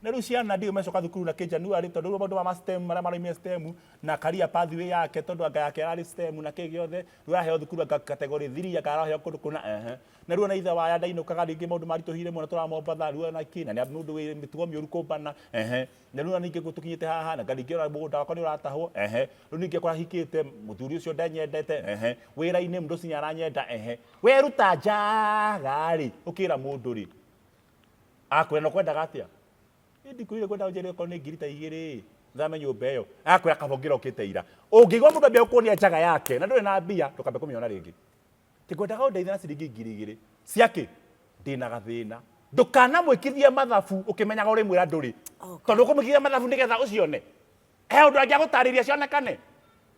Na rĩu ciana ndiũĩ mecoka thukuru na kĩ January tondũ rĩu maũndũ ma STEM marĩa maraumire STEM na career pathway yake tondũ anga yake yarĩ STEM na kĩ gĩothe rĩu araheo thukuru anga category 3 anga araheo kũndũ kũna. Ehe. Na rĩu ona ithe wa aya ndainũkaga rĩngĩ maũndũ maritũhire mũno tũramombatha rĩu ona kĩ na nĩ mũndũ wĩ mĩtugo mĩũru kũmbana. Ehe. Na rĩu ona ningĩ tũkinyĩte haha na ningĩ ona mũgũnda wakwa nĩ ũratahwo. Ehe. Rĩu ningĩ kũrahikĩte mũthuri ũcio ndenyendete. Ehe. Wĩra-inĩ mũndũ ũcio nĩaranyenda. Ehe. Weruta njaga rĩ ũkĩra mũndũ rĩ akwĩra na ũkwendaga atĩa? Niĩ ndikwĩrire ngwendaga ũnjĩre okorwo nĩ ngiri ta igĩrĩ thame nyũmba ĩyo. Akwĩra kaba ũngĩrokĩte ira. Ũngĩigua mũndũ ambia gũkuonia njaga yake na ndũrĩ na mbia ndũkambe kũmĩona rĩngĩ. Ti ngwendaga ũndeithie na ciringi ngiri igĩrĩ. Cia kĩ? Ndĩna gathĩna. Ndũkanamwĩkithie mathabu ũkĩmenyaga ũrĩmwĩra ndũrĩ. Tondũ ũkũmwĩkithia mathabu nĩgetha ũcione. He ũndũ angĩagũtarĩria cionekane.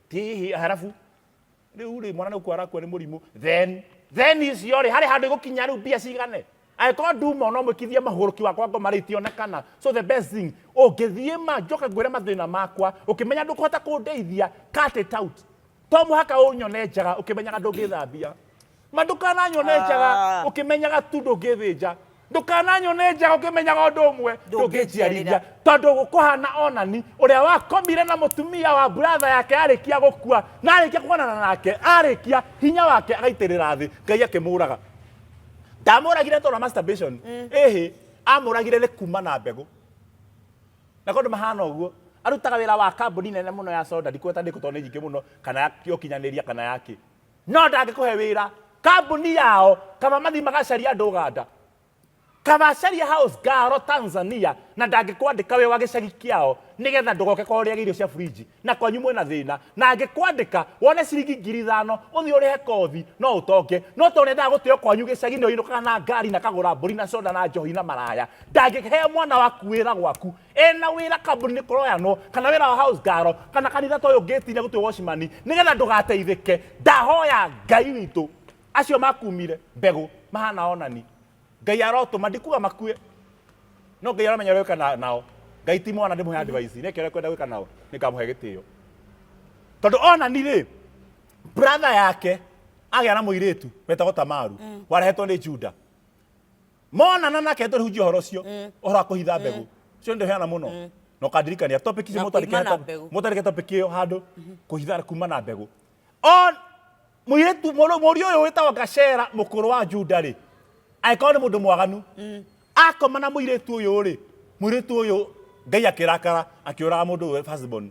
Ti hihi harabu. Rĩu rĩ mwana nĩ gũkua arakua nĩ mũrimũ. Then icio rĩ harĩ handũ igũkinya rĩu mbia cigane. Angĩkorwo nduma no mwĩkithie mahũrũki wakwa ngoma rĩ itionekana. So the best thing ũngĩthiĩ ma njoke ngwĩre mathĩna makwa ũkĩmenya ndũkũhota kũndeithia cut it out. To mũhaka ũnyone njaga ũkĩmenyaga ndũngĩthambia. Ma ndũkananyone njaga ũkĩmenyaga tu ndũngĩthĩnja. Ndũkananyone njaga ũkĩmenyaga ũndũ ũmwe ndũngĩnjiarithia. Tondũ gũkũhana onani ũrĩa wakomire na mũtumia wa brother yake arĩkia gũkua na arĩkia kuonana nake arĩkia hinya wake agaitĩrĩra thĩ Ngai akĩmũraga. Ndamũragire tondũ wa masturbation. Ĩhĩ, amũragire nĩ kuma na mbegũ. Na korwo mahana ũguo arutaga wĩra wa kambuni nene mũno ya soda ndikweta nĩkũ tondũ nĩ nyingĩ mũno kana ya ũkinyanĩria kana ya kĩ. No ndangĩkũhe wĩra kambuni yao kaba mathiĩ magacaria andũ Uganda kaba acaria house girl Tanzania na ndangĩkwandĩka wĩ wa gĩcagi kĩao nĩgetha ndũgoke kũrĩa irio cia fridge na kwanyu mwĩna thĩna na angĩkwandĩka wone ciringi ngiri ithano ũthiĩ ũrĩhe kothi no ũtonge no tondũ nĩendaga gũtĩo kwanyu gĩcagi nĩ ũinũkaga na ngari na kagũra mbũri na soda na njohi na maraya ndangĩhe mwana waku wĩra gwaku ena wĩra kambuni-inĩ kũroyanwo kana wĩra wa house girl kana kanitha ta ũyũ ngĩtinya gũtuĩka watchman nĩgetha ndũgateithĩke ndahoya Ngai witũ acio makumire mbegũ mahana onani Ngai arotũma ndikuga makue no Ngai aramenya ũrĩa gwĩka nao Ngai ti mwana ndĩmũhe advice nĩkĩo ũrĩa kwenda gwĩka nao nĩngamũhe gĩtĩo tondũ onani rĩ brother yake agĩa na mũirĩtu wetagwo Tamaru warehetwo nĩ Juda monana nake tũrĩhunjia ũhoro ũcio ũhoro wa kũhitha mbegũ ũcio nĩ mũno na ũkandirikania topic icio Na kuuma na mbegũ. mũtandĩke topic ĩyo handũ kũhitha kuma na mbegũ on mũirĩtu mũriũ ũyũ wĩtagwo Gacera mũkũrũ wa Juda rĩ angĩkorwo nĩ mũndũ mwaganu akoma na mũirĩtu ũyũ rĩ mũirĩtu ũyũ Ngai akĩrakara akĩũraga mũndũ ũyũ firstborn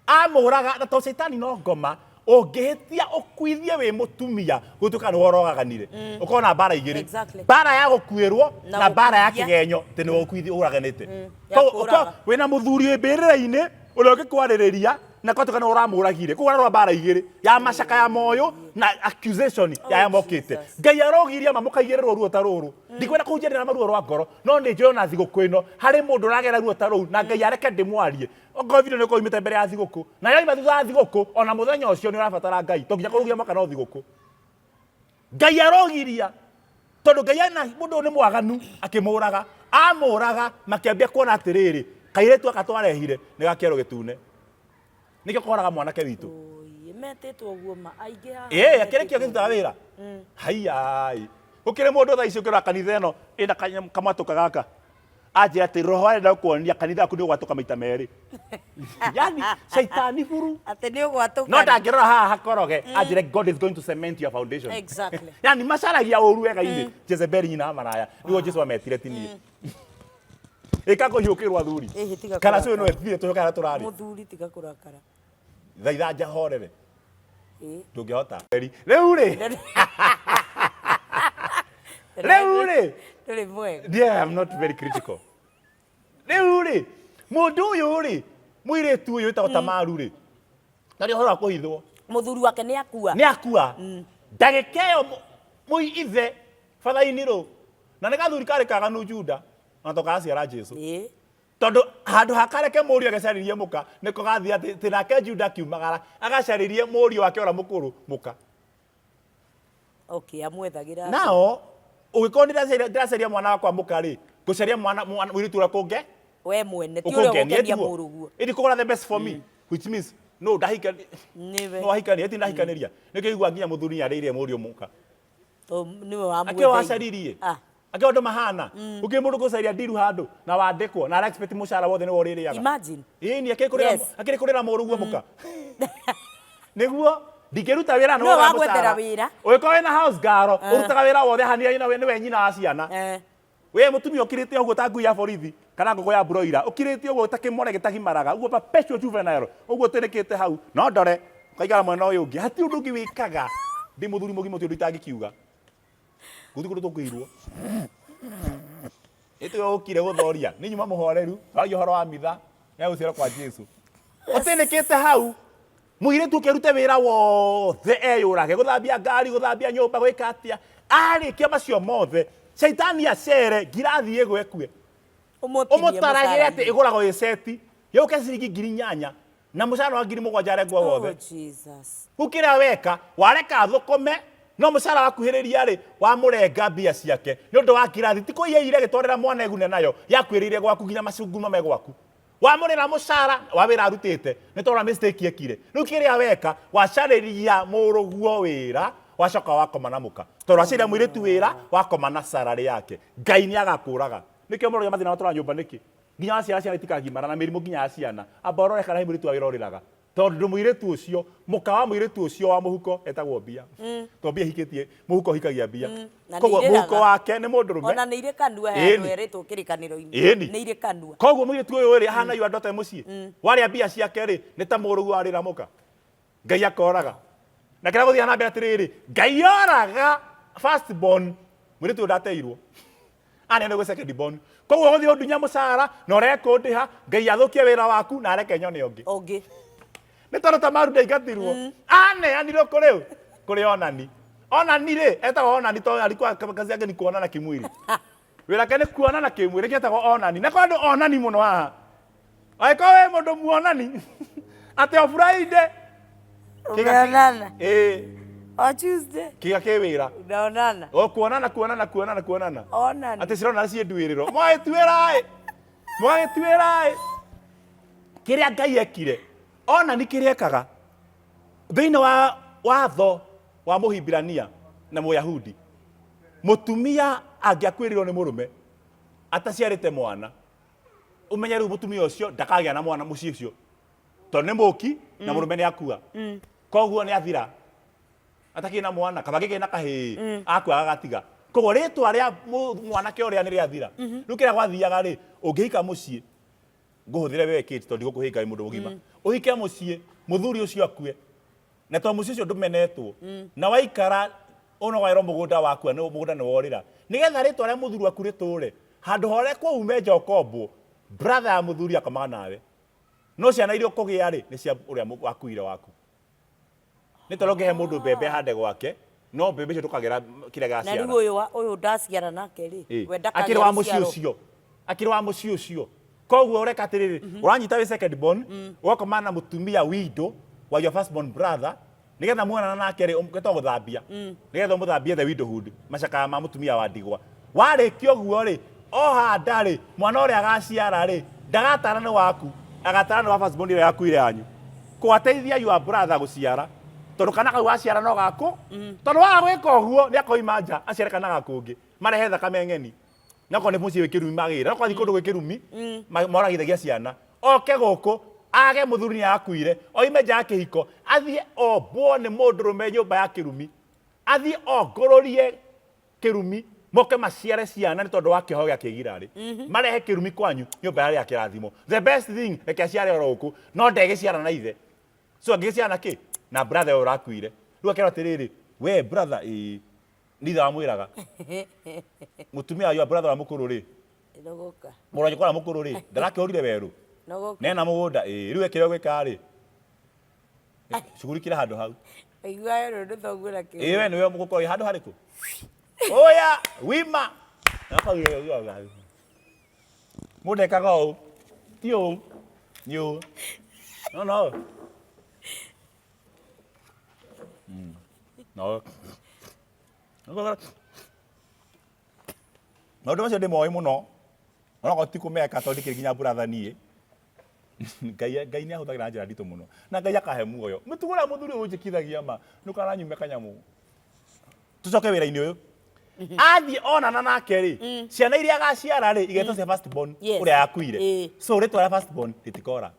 amũraga na tondũ caitani no ngoma Ũngĩhĩtia ũkuithie wĩ mũtumia gũtuĩka nĩwe ũrogaganire, ũkorwo na mbara igĩrĩ. Mbara ya gũkuĩrwo Na na mbara ya gũkuithia. kĩgenyo atĩ nĩwe ũkuithia ũraganĩte. Ya Koguo kũraga. ũkorwo wĩna mũthuri wĩ mbĩrĩra-inĩ ũrĩa ũngĩkwarĩrĩria na kwatuĩka nĩwe ũramũragire. Koguo ũrarũa mbara igĩrĩ, ya macakaya moyũ na accusation ya aya mokĩte. Jesus. Ngai arogiria ma mũkaigĩrĩrwo ruo ta rũrũ. Ndikwenda kũhunjia ndĩna maruo rwa ngoro, no nĩ njũĩ ona thigũkũ ĩno harĩ mũndũ ũragera ruo ta rũu na Ngai areke ndĩmwarie. Okorwo video nĩ ũkorwo imĩte mbere ya thigũkũ, na yoima thutha wa thigũkũ, ona mũthenya ũcio nĩ ũrabatara Ngai, to nginya kũrugia mwaka no thigũkũ. Ngai arogiria tondũ Ngai ena mũndũ ũyũ nĩ mwaganu akĩmũraga, amũraga makĩambia kuona atĩrĩrĩ, kairĩtu aka twarehire nĩ ga kĩero gĩtune. Nĩkĩo koraga mwanake witũ. Ũi, metĩtwo ũguo ma aingĩ haha. Ĩĩ, akĩrĩ kĩo metĩtwo kĩrutaga wĩra. Haiya. Gũkĩrĩ mũndũ thaa ici ũkĩrora kanitha ĩno ĩna kamwatũka gaka. Anjĩra atĩ roho arenda gũkuonia kanitha waku nĩ ũgwatũka maita merĩ. Yani caitani buru. Atĩ nĩ ũgwatũka. No ndangĩrora haha hakoroge anjĩre God is going to cement your foundation. Exactly. Yani macaragia ũru wega-inĩ. Jezebeli nyina wa maraya. Nĩguo Jesu ametire ti niĩ. Ĩka kũhiũkĩrwo athuri. Ĩhĩ, tiga Kana kũrakara. cũĩ no ethire tũhĩũka harĩa tũrarĩ. Mũthuri tiga kũrakara. Thaitha nja horere. Ĩĩ. Ndũngĩhota. Rĩu rĩ. Rĩu rĩ. Ndũrĩ mwega. Yeah, I'm not very critical. Rĩu rĩ, mũndũ ũyũ rĩ, mũirĩtu ũyũ wĩtagwo Tamaru rĩ, tarĩ ũhoro wa kũhithwo. Mũthuri wake nĩ akua. Nĩ akua. Ndagĩka ĩyo mũi ithe bathainĩ rũ, na nĩ gathuri karĩ kaganu Juda, ona to karaciara Jesu. Ĩĩ. Tondũ handũ ha kareke mũriũ agecarĩrie mũka, nĩko gathiĩ atĩ atĩ nake Juda akiumagara, agacarĩrie mũriũ wake ũrĩa mũkũrũ mũka. Okay, amwethagĩra. Nao, ũngĩkorwo ndĩracaria mwana wakwa mũka rĩ, ngũcaria mwana mũirĩtu ũrĩa kũnge? We mwene, ti ũrĩa Ũkũngenia ũgũkenia tiguo? mũrũguo. Ĩndĩ kũgũra the best for me, which means no ndahikania. Nĩwe. No ahikanĩria, ti ndahikanĩria. Nĩkĩo igua nginya mũthuri nĩarĩire mũriũ mũka. Tondũ nĩwe wamwetheire. Akĩo wacaririe. Ah. Akĩo andũ mahana. Gũkĩrĩ mũndũ gũcaria ndiru handũ na wandĩkwo na ara expect mũcara wothe nĩwe ũrĩrĩaga. Imagine. Ĩni akĩrĩ kũrĩra Yes. akĩrĩ kũrĩra mũrũguo mũka. Nĩguo ndingĩruta wĩra Nĩwe nĩwe wagwethera wĩra. Ũngĩkorwo wĩna house girl, ũrutaga wĩra wothe haha nĩwe nyina wa ciana. We mũtumia ũkirĩte ũguo ta ngui ya borithi kana ngũkũ ya broiler, ũkirĩte ũguo ta kĩmore gĩtagimaraga, ũguo perpetual juvenile, ũguo ũtĩrĩkĩte hau, no ndore, ũkaikara mwena ũyũ ũngĩ, hatirĩ ũndũ ũngĩ wĩkaga. Ndĩ mũthuri mũgima ũcio ũndũ itangĩkiuga. Gũtirĩ kũndũ tũkũirwo. Ĩtwe ũkire gũthoria, nĩ nyuma mũhoreru, twaragia ũhoro wa mitha ya gũciarwo kwa Jesu. Ũtĩnĩkĩte hau, mũirĩtu ũkĩrute wĩra wothe eyũrage, gũthambia ngari, gũthambia nyũmba, gwĩka atĩa. Arĩkia macio mothe, caitani acere, ngirathi ĩgwe ĩkue. Ũmũtaragĩre atĩ ĩgũragwo ĩ seti, yũke ciringi ngiri inyanya, na mũcara wa ngiri mũgwanja arengwo wothe. Oh, Jesus. Rĩu kĩrĩa weka, wareka athũkũme, no mũcara wakuhĩrĩria rĩ, wamũrenga mbia ciake. Nĩ ũndũ wa ngirathi, ti kũiya ire agĩtwarĩra mwana egune nayo, yakuĩrĩire gwaku nginya macunguma me gwaku. Wamũrĩra mũcara wa wĩra arutĩte, nĩ tondũ wa mistake ekire. Rĩu kĩrĩa weka, wacarĩria mũrũguo wĩra, wacoka wakoma na mũka. Tondũ wacarĩria mũirĩtu wĩra, wakoma na salary yake. Ngai nĩ agakũraga. Nĩkĩo mũroria mathĩna matũraga nyũmba nĩkĩ? Nginya waciara ciana itikagimara na mĩrimũ nginya ya ciana. Amba ũrore kana he mũirĩtu wa wĩra ũrĩraga. Tondũ mũirĩtu ũcio, mũka wa mũirĩtu ũcio wa mũhuko etagwo mbia. Tondũ mbia ihikĩtie, mũhuko ũhikagia mbia. Na nĩ Koguo irĩraga. mũhuko wake nĩ mũndũrũme. Ona nĩ irĩ kanua he andũ Ĩni. erĩtwo kĩrĩkanĩro-inĩ. Ĩni. Nĩ irĩ kanua. Koguo mũirĩtu ũyũ rĩ, ahana yua ndote mũciĩ. Warĩa mbia ciake rĩ, nĩ ta mũrũguo warĩra mũka. Ngai akoraga. Na kĩrĩa gũthiaga na mbere atĩrĩrĩ, Ngai oraga first born, mũirĩtu ũyũ ndateirwo. Anene gwĩ second born. Koguo ũgũthiĩ ũndunya mũcara na ũrege kũndĩha, Ngai athũkie wĩra waku na areke nyone ũngĩ. Ũngĩ. Nĩ tondũ Tamaru ndaingatirwo. Aneanirwo kũrĩ ũ? Kũrĩ Onani. Onani rĩ, etagwo Onani tondũ alikuwa kazi yake ni kuonana kimwili. Wĩra wake nĩ kuonana kĩmwĩrĩ, nĩkĩo etagwo Onani. Na kwa andũ onani mũno haha. Angĩkorwo wĩ mũndũ muonani, atĩ o Friday, Umeonana. Ĩĩ. O Tuesday. Kĩga kĩ wĩra. Unaonana. O kuonana, kuonana, kuonana, kuonana. Onani. Atĩ cironana ciĩ nduĩrĩro. Mwagĩtuĩra-ĩ. Mwagĩtuĩra-ĩ. Kĩrĩa Ngai ekire, onani kĩrĩa ekaga thĩinĩ wa watho wa Mũhibirania na Mũyahudi, mũtumia angĩakuĩrĩirwo nĩ mũrũme ataciarĩte mwana, ũmenye rĩu mũtumia ũcio ndakagĩa na mwana mũciĩ ũcio, tondũ nĩ mũki na mũrũme nĩ akua. Koguo nĩ athira atakĩrĩ na mwana, kaba gĩkĩ na kahĩĩ akua agagatiga. Koguo rĩtwa rĩa mwanake ũrĩa nĩ rĩathira. Rĩu kĩrĩa gwathiaga rĩ, ũngĩhika mũciĩ, ngũhũthĩre we Kate tondũ ndigũkũhĩnga wĩ mũndũ mũgima. Ũhike mũciĩ, mũthuri ũcio akue. Na to mũciĩ ũcio ndũmenetwo na waikara ũnogaĩrwo mũgũnda wakua nĩ mũgũnda nĩ worĩra, nĩgetha rĩtwa rĩa mũthuri waku rĩtũre handũ horekwo ume nja ũkombwo. Brother ya mũthuri akomaga nawe, no ciana iria ũkũgĩa rĩ, nĩ cia ũrĩa wakuire waku. Nĩ tondũ ũngĩhe mũndũ mbembe ahande gwake, no mbembe icio ndũkagĩra kĩrĩa Na gĩgaciara. rĩu ũyũ ũyũ ndaciara nake rĩ, we ndakagĩa Akĩrĩ wa mũciĩ rũciaro. ũcio, akĩrĩ wa mũciĩ ũcio. Koguo ũreka atĩrĩrĩ, ũranyita wĩ second born, ũgakoma na mũtumia window wa your first born brother, nĩgetha muonana nake rĩ, ũgetwo gũthambia, nĩgetha ũmũthambie the widowhood, macakaya ma mũtumia wa ndigwa. Warĩkia ũguo rĩ, oha nda rĩ, mwana ũrĩa agaciara rĩ, ndagatara nĩ waku, agatara nĩ wa first born ĩrĩa yakuire yanyu. Kũateithia your brother gũciara, tondũ kana kau waciara no gaku, tondũ waga gwĩka ũguo nĩ akoima nja aciare kana gakũngĩ, marehe thakame ng'eni. Nakorwo nĩ mũciĩ wĩ kĩrumi magĩra, nakorwo athiĩ kũndũ gwĩ kĩrumi, moragithagia ciana. Oke gũkũ, age mũthuri nĩ akuire, oime nja ya kĩhiko, athiĩ ombwo nĩ mũndũrũme nyũmba ya kĩrumi, athiĩ ongũrũrie kĩrumi, moke maciare ciana nĩ tondũ wa kĩoho gĩa kĩgirarĩ. Marehe kĩrumi kwanyu nyũmba yarĩ ya kĩrathimo. The best thing, reke aciare oro gũkũ, no ndegĩciara na ithe. So angĩgĩciara na kĩ? Na brother ũyũ ũrakuire. Rĩu akerwo atĩrĩrĩ, we brother, ĩĩ, nĩ ithe wamwĩraga. Mũtumia wa your brother ũrĩa mũkũrũ rĩ, Nogoka. Mũrũ wa nyũkwa ũrĩa mũkũrũ rĩ, ndarakĩũrire werũ. Nogoka. Nena mũgũnda, ĩĩ, rĩu ekĩrĩa ũgwĩka rĩ, cugurikĩra handũ hau. Aigua werũ nĩ thoguo na kĩũrũ. Ĩĩ we nĩwe mũgũkorwo handũ harĩkũ? Oya, wima. Mũndũ ekaga ũũ. Ti ũũ. Nĩ ũũ. No, no. No. Maũndũ macio ndĩmoĩ mũno. Onokorwo ti kũmeka tondũ ndikĩrĩ nginya brother niĩ. Ngai Ngai nĩ ahũthagĩra njĩra nditũ mũno. Na Ngai akahe muoyo. Mũtugo ũrĩa mũthuri ũyũ ũnjĩkithagia ma, ndũkananyume kanyamũ. Tũcoke wĩra-inĩ ũyũ. Athiĩ onana nake rĩ, ciana iria agaciara rĩ, igetwo cia first born Yes. ũrĩa yakuire. So rĩtwa rĩa first born rĩtikora.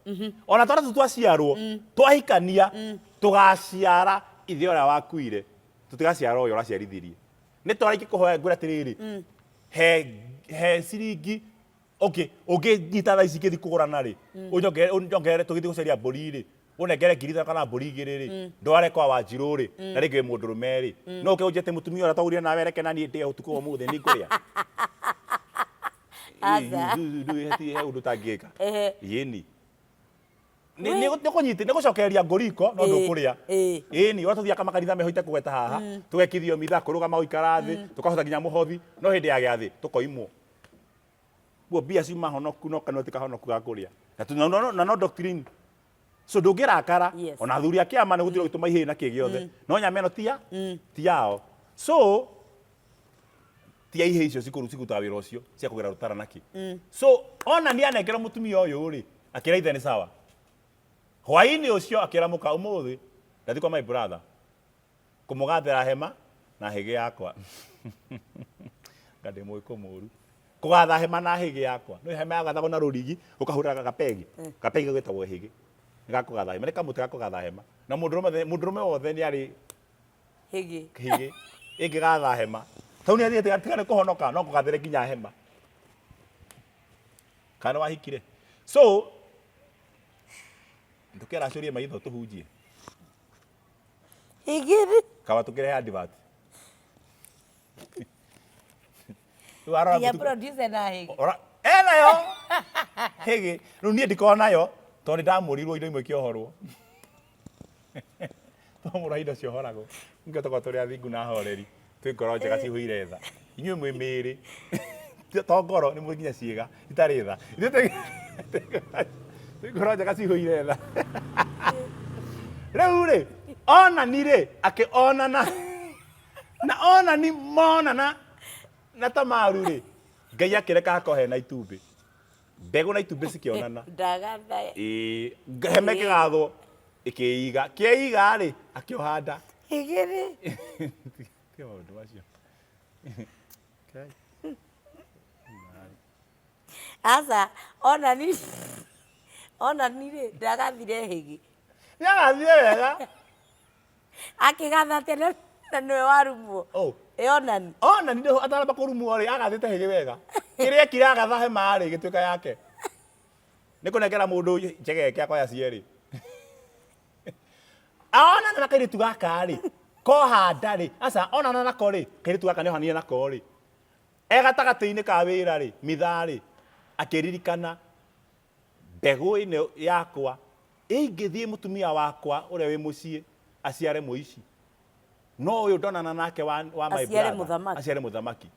Ona twana tũu twaciarwo, twahikania, tũgaciara ithe ũrĩa wakuire. Tũtigaciara ũyũ ũraciarithirie. Nĩ twana ingĩkũhoya ngwĩre atĩrĩrĩ, he ciringi. Okay, ũngĩnyita thaa ici ngĩthiĩ kũgũrana rĩ, ũnyongerere tũgĩthiĩ gũcaria mbũri rĩ, ũnengere 5,000 kana mbũri 2 rĩ, ndware kwa Wanjirũ rĩ, na rĩngĩ wĩ mũndũrũme rĩ, no ũke ũnjĩte mũtumia ũrĩa twagũrire nawe reke na niĩ ndĩe ũtukũ wa ũmũthĩ nĩ ngũrĩa. Aca. He ũndũ ũtangĩka. Ehe. Ĩni. Nĩ kũnyiti, nĩ gũcokereria ngũriko no ndũkũrĩa. Ĩni, ũrĩa tũthiaga makanitha mehoite kũgweta haha, tũgekithio mitha, kũrũgama gũikara thĩ, tũkahota nginya mũhothi, no hĩndĩ ya gĩathĩ tũkoimwo. Guo mbia ciuma honoku no kanua ti kahonoku ga kũrĩa. Na tu- na no doctrine. So ndũngĩrakara ona athuri a kĩama nĩ gũtirĩ gũtũma ihĩĩ na kĩ gĩothe. No nyama ĩno ti ya ti yao. So ti ya ihĩĩ icio cikũru cikũrutaga wĩra ũcio cia kũgera rũtara na kĩ. So ona nĩ anengera mũtumia ũyũ rĩ, akĩra ithe nĩ sawa. Hwaĩ-inĩ ũcio akĩra mũka ũmũthĩ ndathiĩ kwa my brother kũmũgathĩra hema na hĩgĩ yakwa. Nga ndĩ mũĩkũ mũru. Kũgatha hema na hĩgĩ yakwa. Nĩ hema yagathagwo na rũrigi, ũkahũra gapegi. Gapegi getagwo hĩgĩ. Nĩ gakũgatha hema, nĩ kamũtĩ ga kũgatha hema. Na mũndũrũme wothe nĩ arĩ Hĩgĩ. Hĩgĩ. Ĩngĩgatha hema. Tondũ nĩ athiĩte tiga nĩ kũhonoka, no kũgathĩre nginya hema. Kana nĩ wahikire? So, ndũkeracũrie maitho tũhunjie. Hĩgĩ. Kaba tũkĩrehe advert. Rĩu arora Nginya mũtugo- producer na hĩgĩ. Ora, enayo hĩgĩ. Rĩu niĩ ndikoragwo nayo tondũ nĩ ndamũrirwo indo imwe ikĩohorwo. Twamũra indo ciohoragwo. Nĩkĩo tũkoragwo tũrĩ athingu na ahoreri. Twĩ ngoro njega cihũire tha. Inyuĩ mwĩ mĩĩrĩ. To ngoro nĩ mwĩ nginya ciĩga itarĩ tha. Ithuĩ twĩ ngoro njega cihũire tha. Rĩu rĩ, onani rĩ, akĩonana na onani monana na Tamaru rĩ, Ngai akĩreka hakorwo hena itumbĩ. Mbegũ na itumbĩ cikĩonana. Ndagatha. Ĩĩ, hema ĩkĩgathwo ĩkĩiga. Kĩiga rĩ, akĩoha nda. Igĩrĩ. Tiga maũndũ macio. Okay. Aca, onani onani rĩ, ndagathire hĩgĩ. Nĩagathire wega. Akĩgatha atĩa na nĩwe warumwo? Oh. Ĩ onani. Onani ndĩ ataramba kũrumwo rĩ, agathĩte hĩgĩ wega. Kĩrĩa ekire agatha hema rĩ, ĩgĩtuĩka yake. Nĩ kũnengera mũndũ njegeke akoya cierĩ. Ona Onana na kairĩtu gaka rĩ, koha nda rĩ, aca onana nako rĩ, kairĩtu gaka nĩohanire nako rĩ, e gatagatĩ-inĩ ka wĩra rĩ, mithaa rĩ, akĩririkana mbegũ ĩno yakwa ĩingĩthiĩ mũtumia wakwa ũrĩa wĩ mũciĩ aciare mũici, no ũyũ ndonana nake wa my Aciare brother, mũthamaki. Aciare mũthamaki,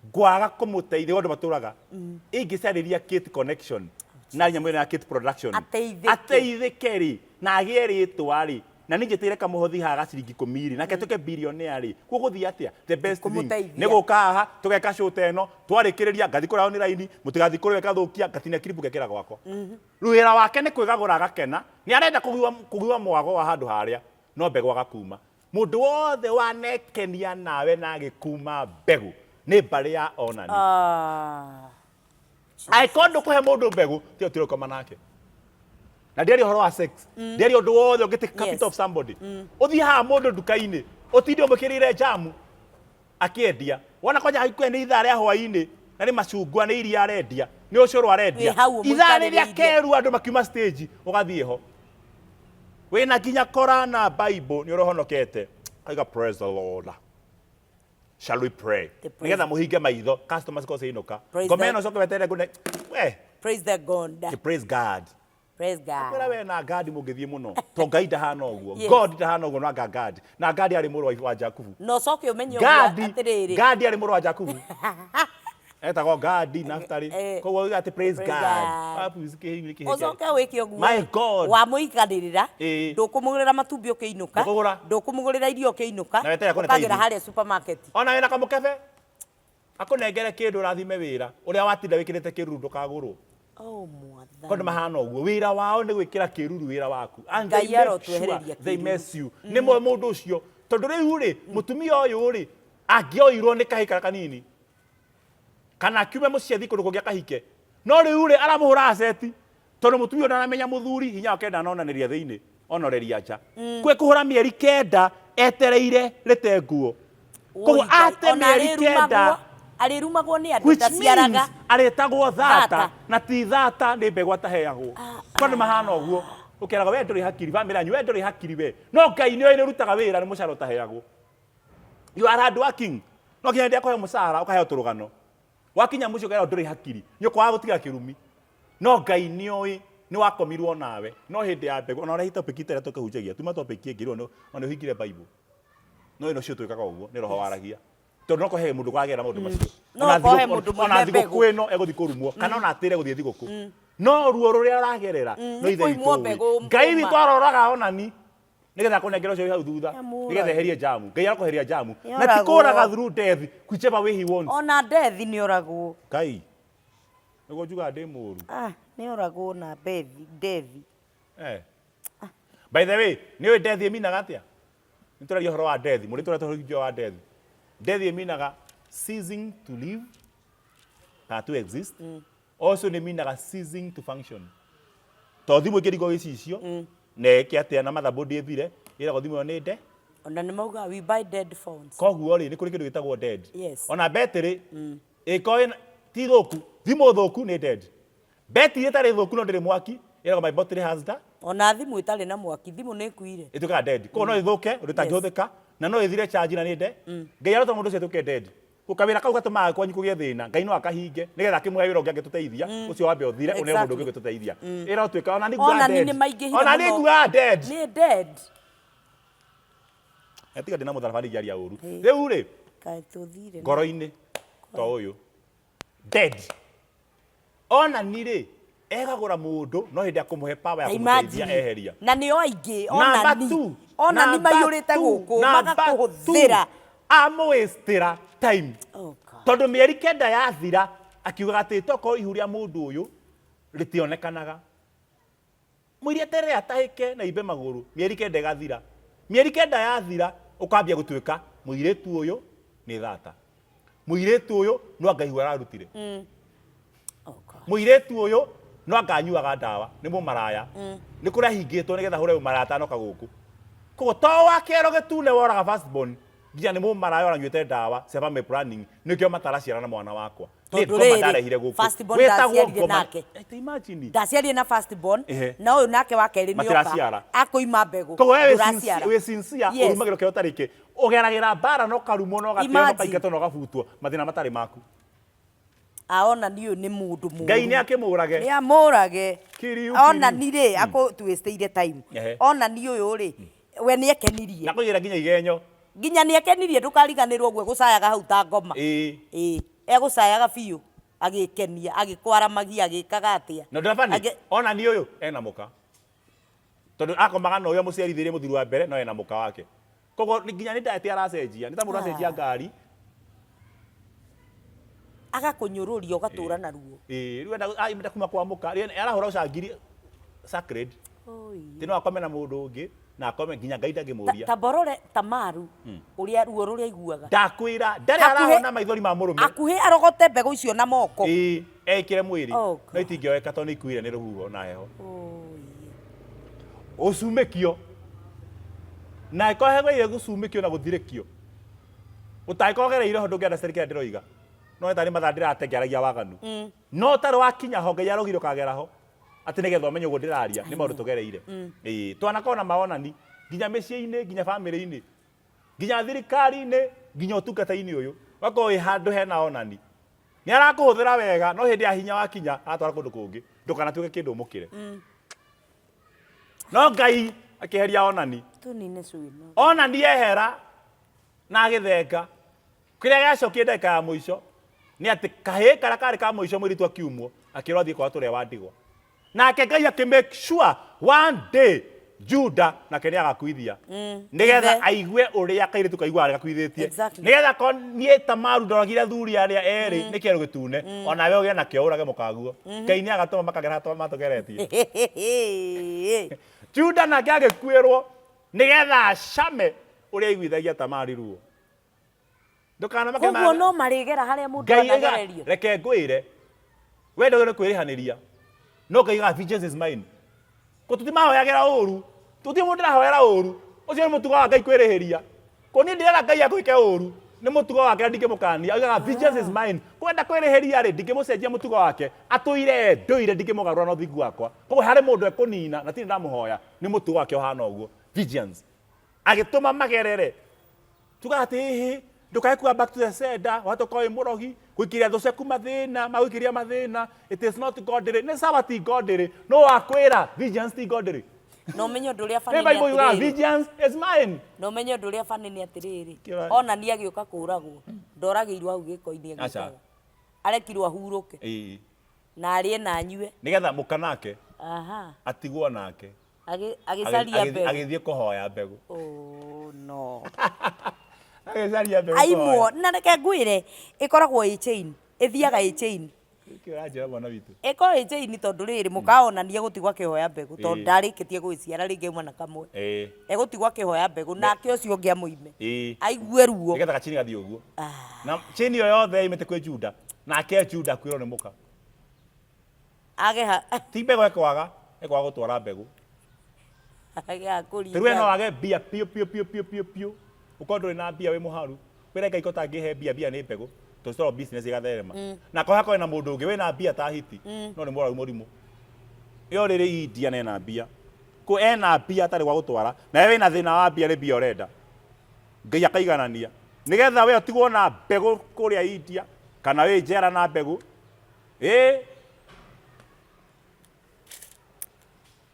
ngwaga kũmũteithia andũ matũraga ingĩcarĩria Kate connection na nyamũ ĩno ya Kate production. Ateithĩke. Ateithĩke rĩ, na agĩe rĩtwa rĩ, na niĩ njĩtĩre kamũhothi haha ga ciringi 10 rĩ, nake atuĩke billionaire rĩ, gũgũthiĩ atĩa? The best thing Kũmũteithia. nĩ gũka haha tũgeka show ta ĩno, twarĩkĩrĩria ngathiĩ kũrĩa online, mũtigathiĩ kũrĩa ĩgathũkia, ngatinia clip ngekĩra gwakwa. Rĩu wĩra wake nĩ kwĩgagũra agakena, nĩ arenda kũgiwa mwago wa handũ harĩa, no mbegũ agakuma. Mũndũ wothe wanekenia nawe na agĩkuma mbegũ nĩ mbarĩ ya Onani. Ah. Angĩkorwo ndũkũhe mũndũ mbegũ, tiga ũtige gũkoma nake. Na ndiaria ũhoro wa sex, ndiaria ũndũ wothe ũngĩ take capital of somebody. Ũthiĩ haha mũndũ nduka-inĩ, ũtinde ũmũkĩrĩire jamu akĩendia. Wona kwanja haikuhĩ nĩ ithaa rĩa hwaĩ-inĩ, na nĩ macungwa, nĩ iria arendia, nĩ ũcũrũ arendia. Wĩ hau Ithaa rĩrĩa ũmũikarĩrĩirie. keru andũ makiuma stage, ũgathiĩ ho. Wĩna nginya kora na Bible, nĩ ũrahonokete. Aiga praise the Lord. Shall we pray? The praise- Nĩgetha mũhinge maitho, customers cikorwo ciainũka. Praise Ngoma the- ĩno ũcoke weterere ngũne. We, Praise the God. praise God. Praise God. Kwĩra we na God mũngĩthiĩ mũno. To Ngai ndahana ũguo. Yes. God ndahana ũguo no anga God. Na God arĩ mũrũ wa Jakubu. Na ũcoke ũmenye ũguo Gadi, atĩrĩrĩ. Gadi arĩ mũrũ wa Jakubu. Etagwo Gadi, Naftali. Eh, Koguo uga atĩ praise praise God. God. Wapu kĩhĩ kĩhĩ. Ũcoke wĩke ũguo. My God. Wamũikarĩrĩra. Ĩĩ. Ndũkũmũgũrĩra matumbĩ ũkĩinũka. Ndũkũgũra. Ndũkũmũgũrĩra irio ũkĩinũka. Na weterere akũne Ũkagĩra teithio. harĩa supermarket. Ona wĩna kamũkebe akũnengere kĩndũ ũrathime wĩra ũrĩa watinda wĩkĩrĩte kĩruru ndũkagũrwo. Oh, mwathani. Kondo mahana ũguo wĩra wao nĩ gwĩkĩra kĩruru wĩra waku. And Ngai they make arotwehereria sure they kĩruru. mess you. Nĩ mo mũndũ ũcio tondũ rĩu rĩ mũtumia ũyũ rĩ angĩoirwo nĩ kahĩ karĩa kanini kana akiume mũciĩ athiĩ kũndũ kũngĩ akahike, no rĩu rĩ aramũhũra aceti tondũ mũtumia ũyũ ndaramenya mũthuri hinya wake ndanonanĩria thĩinĩ onoreria nja. Kwĩ kũhũra mĩeri 9 etereire rĩte nguo. Koguo Oi, Ngai, ate ona mĩeri 9 arĩrumagwo nĩ andũ which ndaciaraga. means arĩtagwo thata Thata. na ti thata nĩ mbegũ ataheagwo. Tondũ mahana ũguo ũkeraga we ndũrĩ hakiri, bamĩrĩ yanyu we ndũrĩ hakiri we, no Ngai nĩoĩ nĩ ũrutaga wĩra nĩ mũcara ũtaheagwo. You are hard working. No kinya hĩndĩ ya kũheo mũcara ũkaheo tũrũgano. Wakinya mũciĩ ũkerwo ndũrĩ hakiri, nĩ ũkwaga gũtiga kĩrumi. No Ngai nĩoĩ nĩ wakomirwo nawe. No hĩndĩ ya mbegũ, ona ũrĩa topic ĩrĩa tũkĩhunjagia, tuma topic ĩngĩ rĩu ona nĩ ũhingire Bible. No ĩno cio twĩkaga ũguo, nĩ roho waragia. Tondũ no kũhe mũndũ kwagera maũndũ macio. No Ona kũhe mũndũ ona mwene thigũkũ mbegũ. ĩno egũthiĩ kũrumwo, kana ona atĩre gũthiĩ thigũkũ. No ruo rũrĩa ũragerera, no nĩ Ithe witũ kũimwo ũĩ. mbegũ Ngai kuma. witũ aroraga onani nĩgetha akũnengere ũcio wĩ hau thutha, Nĩamũraga. nĩgetha eherie jamu. Ngai arakũheria jamu. Na ti Nĩoragwo. kũraga through death, whichever way he wants. Ona death nĩoragwo. Ngai. Nĩguo njugaga ndĩ mũru. Ah, nĩoragwo na bethi, death. Eh. By the way, nĩ ũĩ death ĩminaga atĩa? Nĩ tũraria ũhoro wa death, mũrĩ tũrĩa tũhunjia wa death. Death ĩminaga ceasing to live kana to exist. Also nĩ ĩminaga ceasing to function. To thimũ ĩkĩringwo gĩcicio, na ĩke atĩa na motherboard ĩthire, ĩragwo thimũ ĩyo nĩ nde. Ona nĩ maugaga we buy dead phones. Koguo rĩ, nĩ kũrĩ kĩndũ gĩtagwo dead. Yes. Ona betĩrĩ, ĩkorwo ĩna, ti thũku, thimũ thũku nĩ dead. Betĩrĩ ĩtarĩ thũku no ndĩrĩ mwaki, ĩragwo my battery has died. Ona thimũ ĩtarĩ na mwaki, thimũ nĩ ĩkuire. Ĩtuĩkaga dead. Koguo no ĩthũke, ũndũ ĩtangĩhũthĩka, na no ĩthire charge na nĩ nde. Ngai arotũma mũndũ ũcio atuĩke dead. Koguo kawĩra kau gatũmaga kwanyu kũgĩe thĩna, Ngai no akahinge, nĩgetha akĩmũhe wĩra ũngĩ angĩtũteithia, ũcio wambe ũthire, ũneo mũndũ ũngĩ ũngĩtũteithia. Ĩra ũtuĩka, ona nĩ nguaga Ona dead. nĩ maingĩhire Ona nĩ mũno. nguaga dead. Nĩ dead. Tiga ndĩna mũtharaba ndingĩaria ũru. Rĩu rĩ, Kaĩ tũthire. ngoro-inĩ to ũyũ. Dead. Ona ni rĩ, egagũra mũndũ no hĩndĩ ya kũmũhe power ya kũmũteithia Imagine. eheria. Na nĩo aingĩ, ona Number ni. two, Ona ni number maiyũrĩte two, gũkũ, number magakũhũthĩra. two, amũwastĩra time. Oh God. Tondũ mĩeri 9 yathira, akiugaga atĩ tokorwo ihu rĩa mũndũ ũyũ rĩtionekanaga. Mũiria eterere atahĩke na imbe magũrũ, mĩeri 9 ĩgathira. Mĩeri 9 yathira, ũkambia gũtuĩka mũirĩtu ũyũ nĩ thata. Mũirĩtu ũyũ no anga ihu ararutire. Oh God. Mũirĩtu ũyũ no anga anyuaga ndawa, nĩ mũmaraya. Nĩ kũrĩa ahingĩtwo nĩgetha ahũre ũmaraya atanoka gũkũ. Koguo to wa kĩero gĩtune woraga first born, nginya nĩ mũmaraya ũranyuĩte ndawa cia family planning, nĩkĩo mataraciara na mwana wakwa. Nĩ Tondũ ngoma rĩrĩ, ndarehire gũkũ. first born Wĩtagwo ndaciarire ngoma. nake. Ta imagine. Ndaciarire na first born Ehe. na ũyũ nake wa kerĩ nĩoka Matiraciara. akũima mbegũ. Koguo we wĩ Ndũraciara. sincere- wĩ sincere Yes. ũrumagĩrwo kĩrĩa ũtarĩ kĩ ũgeragĩra mbara na ũkarumwo na ũgateo na Imagine. ũkaingatwo na ũgabutwo mathĩna matarĩ maku. Aona ni ũyũ nĩ mũndũ mũũru. Ngai nĩ akĩmũrage. Nĩ amũrage. Kiriu, Ona kiriu. ni rĩ akũtwĩstĩire time. Ehe. Ona ni ũyũ rĩ we nĩ ekenirie. Na kũigĩra nginya igenyo. Nginya nĩ ekenirie ndũkariganĩrwo ũguo egũcayaga hau ta ngoma. Ĩĩ. Ĩĩ egũcayaga biũ agĩkenia agĩkwaramagia agĩkaga atĩa. Na ndabani Agĩ- ona ni ũyũ ena mũka. Tondũ akomaga na ũrĩa mũciarithĩrie mũthuri wa mbere no ena mũka wake. Koguo nginya nĩ diet aracenjia. Nĩ ta mũndũ aracenjia ngari. Agakũnyũrũria ũgatũra na ruo. Ĩĩ rĩu enda aimĩte kuma kwa mũka. Rĩu arahũra ũcangiri sacred. Oi. Ti no akome na mũndũ ũngĩ na akome nginya Ngai ndangĩmũria. Ta borore Tamaru ũrĩa ruo rũrĩa aiguaga. Ndakwĩra ndarĩ Hakuhĩ- arahona maithori ma mũrũme. Akuhĩ arogote mbegũ icio na moko. Ĩĩ ekĩre mwĩrĩ. Oh, No itingĩoeka tondũ nĩ ikuire nĩ rũhuho na heho. Oi. Ũcumĩkio. Na ĩkorwo hegeire gũcumĩkio na gũthirĩkio. Ũtangĩkorwo ũgereire ho ndũngĩ understand kĩrĩa ndĩroiga. No nĩ tarĩ mathaa ndĩrate ngĩaragia waganu. No ũtarĩ wakinya ho Ngai arogire ũkagera ho. Atĩ nĩgetha ũmenye ũguo ndĩraria nĩ maũndũ tũgereire. Ĩĩ twanakorwo na mawonani nginya mĩciĩ-inĩ nginya bamĩrĩ-inĩ nginya thirikari-inĩ nginya ũtungata-inĩ ũyũ. Ũgakorwo wĩ handũ hena onani. Nĩ arakũhũthĩra wega no hĩndĩ ya hinya wakinya aratwara kũndũ kũngĩ. Ndũkanatuĩke kĩndũ ũmũkĩre. No Ngai akĩeheria onani. Tũnine cũĩ. Onani ehera na agĩthenga. Kĩrĩa gĩacokire ndagĩka ya mũico nĩ atĩ kahĩĩ karĩa karĩ ka mũico mũirĩtu akiumwo akĩrwo athiĩ kwa tũrĩa wa ndigwa. Nake Ngai akĩ make sure one day Juda nake nĩ agakuithia nĩgetha Ithe. aigue ũrĩa kairĩtu kaiguaga gakuithĩtie. Exactly. Nĩgetha ko niĩ Tamaru ndoragire athuri arĩa erĩ nĩ kĩero gĩtune onawe ũgĩe nakĩo ũrage mũkaguo. Ngai nĩ agatũma makagera harĩa matũgeretie. Juda nake agĩkuĩrwo nĩgetha acame ũrĩa aiguithagia Tamari ruo. Ndũkanamake Koguo no marĩgera harĩa mũndũ Ngai aiga anagererio. reke ngwĩre we ndũgĩ nĩ kwĩrĩhanĩria no Ngai aigaga vengeance is mine ko tũtimahoyagĩra ũru tũtirĩ mũndũ ndĩrahoera ũru ũcio nĩ mũtugo wa Ngai kwĩrĩhĩria ko niĩ ndirera Ngai akwĩke ũru nĩ mũtugo wake na ndingĩmũkania oigaga vengeance is mine kwenda kwĩrĩhĩria rĩ ndingĩmũcenjia mũtugo wake atũire ndũire ndingĩmũgarũra na ũthingu wakwa koguo harĩ mũndũ ekũnina na tirĩ ndamũhoya nĩ mũtugo wake ũhana ũguo vengeance agĩtũma magerere tugaga atĩ ĩhĩ ndũkae kuga back to the sender wahota ũkorwo wĩ mũrogi gũikĩria thũ ciaku mathĩna magũikĩria mathĩna it is not godly nĩ sawa ti godly no wakwĩra vengeance ti godly Na ũmenye ũndũ ũrĩa nĩ funny nĩ Bible yugaga atĩrĩrĩ. vengeance is mine Na ũmenye ũndũ ũrĩa funny nĩ atĩrĩrĩ. Kĩra- Ona ni agĩũka kũragwo. Ndoragĩirwo hau gĩko-inĩ Aca. agĩũkaga. Arekirwo ahurũke ĩĩ na arĩe na anyue. nĩgetha mũka nake Aha. atigwo nake Agĩcaria mbegũ. Agĩthiĩ kũhoya mbegũ. Oh no. Agĩcaria mbegũ. Aimwo na reke ngwĩre ĩkoragwo ĩ chain. Ĩthiaga ĩ chain. Kĩranjĩra mwana witũ. Ĩkoragwo ĩ chain tondũ rĩrĩ mũkaonania gũtigwo akĩhoya mbegũ tondũ Ĩĩ. ndarĩkĩtie gũgĩciara rĩngĩ auma na kamwe. Ĩĩ. Egũtigwo akĩhoya mbegũ nake ũcio ũngĩ amũime. Ĩĩ. Aigue ruo. Nĩgetha gachini gathiĩ ũguo. Na chain ĩyo yothe imĩte kwĩ Juda. Nake Juda akuĩrwo nĩ mũka. Age ha Ti mbegũ ekwaga, ekwaga gũtwara mbegũ. age ha Rĩu we no kũringa. wage mbia piũ piũ piũ piũ piũ piũ. Ũkorwo ndũrĩ na mbia wĩ mũharu. Wĩre Ngai ko tangĩhe mbia, mbia nĩ mbegũ. Tondũ cikoragwo business igatherema. Na korwo hakorwo na mũndũ ũngĩ wĩna mbia ta hiti, no nĩ mũrwaru mũrimũ. Ĩyo rĩrĩ India na ena mbia. Kũ ena mbia atarĩ gwa gũtwara, na we wĩna thĩna wa mbia nĩ mbia ũrenda. Ngai akaiganania. Nĩgetha we ũtigwo na mbegũ kũrĩa India, kana wĩ njera na mbegũ. Ĩĩ.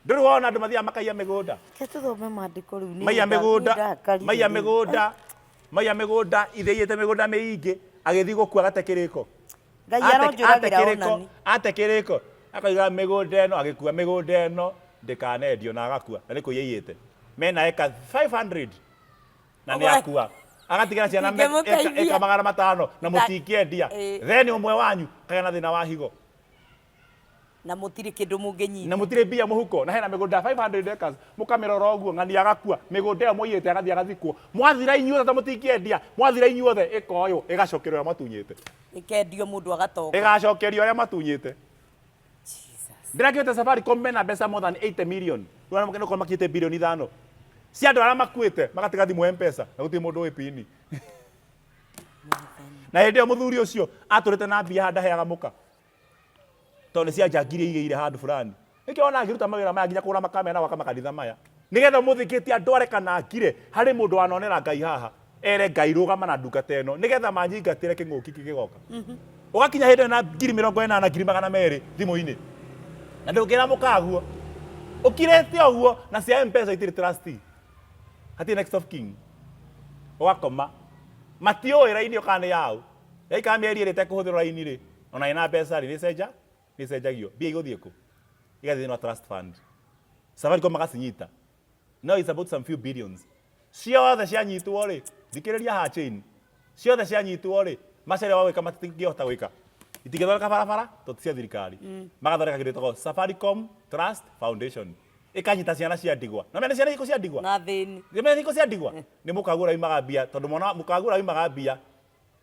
Ndũrĩ wona andũ mathiaga makaiya mĩgũnda. Reke tũthome maandĩko rĩu nĩ Maiya mĩgũnda, ndakarire maiya rĩu. mĩgũnda, maiya mĩgũnda, ithe aiyĩte mĩgũnda mĩingĩ, agĩthiĩ gũkua agate kĩrĩko. Ngai Ate aronjũragĩra kĩrĩko, onani. ate kĩrĩko, akoiga mĩgũnda ĩno, agĩkua mĩgũnda ĩno, ndĩkanendio na agakua, na nĩ kũiya aiyĩte. Mena eka 500 na nĩ akua. Agatigĩra ciana Ingĩmũteithia. eka 500 na mũtingĩendia. Ĩĩ. Then ũmwe wanyu kagĩa na thĩna wa higo. Na mũtirĩ kĩndũ mũngĩnyita. Na mũtirĩ mbia mũhuko na hena mĩgũnda 500 acres mũkamĩrora ũguo ng'ani agakua mĩgũnda ĩyo mũiyĩte agathiĩ agathikwo mwathira inyuothe ta mũtingĩendia mwathira inyuothe ĩkoywo ĩgacokerio arĩa matunyĩte Ĩkendio mũndũ agatonga. ĩgacokerio arĩa matunyĩte Jesus. ndĩrakĩte Safaricom mena mbeca more than 80 million rĩu nĩkorwo makinyĩte bilioni 5 cia andũ arĩa makuĩte magatiga thimũ M-Pesa na gũtirĩ mũndũ ũĩ pini. Na hĩndĩ ĩyo mũthuri ũcio atũrĩte na mbia ndaheaga mũka, tondũ nĩ cia njangi iria igĩire handũ fulani. Nĩkĩo wona ngĩruta mawĩra maya nginya kũgũra makamera na gwaka makanitha maya, nĩgetha ũmũthĩ ngĩtie andware kana ngire harĩ mũndũ wanonera Ngai haha, ere Ngai rũgama na ndungata ĩno nĩgetha manyingatĩre kĩng'ũki kĩgĩgoka. Ũgakinya hĩndĩ ĩyo na 80,000, 200,000 thimũ-inĩ, na ndũngĩra mũkaguo ũkirĩte ũguo, na cia M-Pesa itirĩ trustee, hatirĩ next of kin. Ũgakoma matiũĩ raini ĩyo kana nĩ yaũ. Yaikara mĩeri 2 ĩtekũhũthĩrwo raini rĩ, ona ĩna mbeca rĩ, nĩcenja nĩcenjagio mbia igũthiĩ kũ? Igathiĩ thĩinĩ wa trust fund. Safaricom magacinyita. No it's about some few billions. Ciothe cianyitwo rĩ, thikĩrĩria haha chain. Ciothe cianyitwo rĩ, macaria wa gwĩka matingĩhota gwĩka. Itingĩthondeka barabara tondũ ti cia thirikari. Magathondeka kĩndũ gĩtagwo Safaricom Trust Foundation. Ĩkanyita ciana cia ndigwa. Na mene ciana irĩkũ cia ndigwa? Na thĩni. Nĩ mene irĩkũ cia ndigwa? Nĩ mũkaguo ũrĩa uimaga mbia tondũ mwana mũkaguo ũrĩa uimaga mbia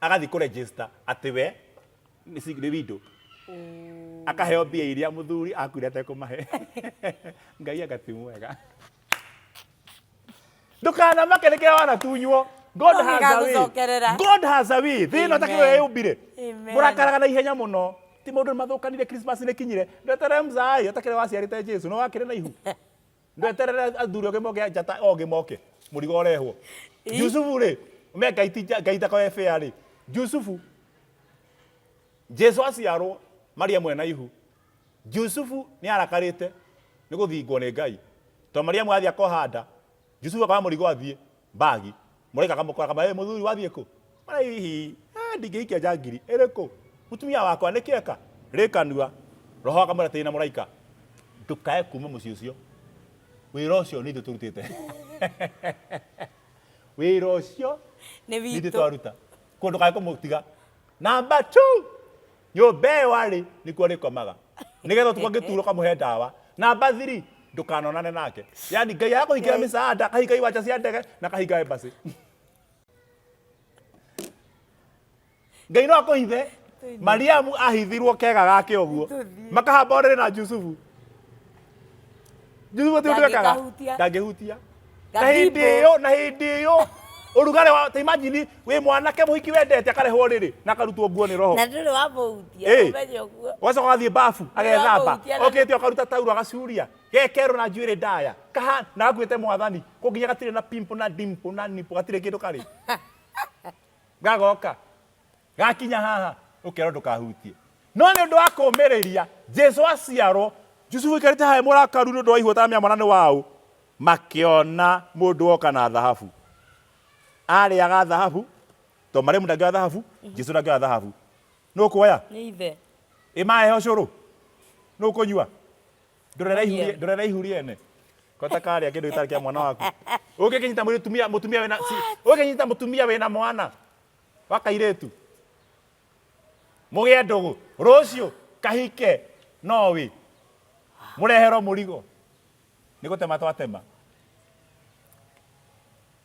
agathiĩ kũ register atĩ we nĩ widow. Akaheo mbia iria mũthuri akuire atekũmahe. Ngai anga ti mwega. Ndũkanamake nĩ kĩrĩa wanatunywo. God No has a way. gĩgagũcokerera. God has a way. Thĩ ĩno ta kĩrĩa yũmbire. Amen. Mũrakaraga na ihenya mũno. Ti maũndũ nĩ mathũkanire, Christmas nĩ kinyire. Ndweterere mzai, ũtakĩrĩ waciarĩte Jesu, no wakĩrĩ na ihu. Ndweterere athuri ogĩ moke njata ogĩ moke, mũrigo ũrehwo. Jusufu rĩ, me Ngai ti Ngai ndakoragwo e fair rĩ. Jusufu, Jesu aciarwo, Mariamu ena ihu. Jusufu nĩ arakarĩte nĩ gũthingwo nĩ Ngai. Tondũ Mariamu athiĩ akoha nda, Jusufu akoya mũrigo athiĩ mbagi. Mũraika akamũkora akamwĩra, "Ĩ mũthuri wathiĩ kũ?" Mara hihi, ndingĩhikia njangiri. Ĩrĩkũ? Mũtumia wakwa nĩkĩ eka? Rĩ kanua. Roho akamwĩra atĩrĩ na mũraika, ndũkae kuma mũciĩ ũcio. Wĩra ũcio nĩ ithuĩ tũrutĩte. Wĩra ũcio Nĩ nĩ ithuĩ witũ. twaruta. Koguo ndũkae kũmũtiga. Number 2, nyũmba ĩyo arĩ nĩkuo arĩkomaga. Nĩgetha ũtukũ angĩturwo ũkamũhe ndawa. Number 3, ndũkanonane nake. Yani Ngai agakũhingĩra mĩcaada, akahinga iwanja cia ndege na akahinga embassy. Ngai no akũhithe. Mariamu ahithirwo kega gake ũguo. Makahamba ũrĩrĩ na Jusufu. Jusufu ti ũndũ ekaga. Ndangĩkahutia. Ndangĩhutia. Na hĩndĩ Gathimbo. ĩyo, na hĩndĩ ĩyo ũrugarĩ wa ta imagine wĩ mwanake mũhiki wendete akarehwo rĩrĩ na akarutwo nguo nĩ roho. Na ndũrĩ wamũhutia, Ĩ. ũmenye ũguo. Ũgacoka ũgathiĩ bafu agethamba. Wamũhutia na- Okĩte ũkaruta tauro agacuria. Gekerwo na njuĩrĩ ndaya. Kaha na gakuĩte mwathani. Kũu nginya gatirĩ na pimple na dimple na nipple gatirĩ kĩndũ karĩ. Gagoka. Gakinya haha ũkerwo ndũkahutie. No nĩ ũndũ wa kũũmĩrĩria Jesu aciarwo, Jusufu aikarĩte haha e mũrakaru nĩ ũndũ wa ihu ataramenya mwana nĩ waũ, makĩona mũndũ woka na thahabu. Arĩaga thahabu, tondũ Mariamu ndangĩoya thahabu, Jesu ndangĩoya thahabu. Nũ ũkuoya? Nĩ ithe. Ĩ maheho cũrũ? Nũ ũkũnyua? Ndorera ihu Mariamu. ndorera ihu rĩene. Kota karĩa kĩndũ gĩtarĩ kĩa mwana waku. Ũngĩkĩnyita mũtumia mũtumia wĩna ũngĩnyita mũtumia wĩna mwana wa kairĩtu. Mũgĩe ndũgũ rũciũ kahike nowi mũreherwo mũrigo. Nĩ gũtema twatema.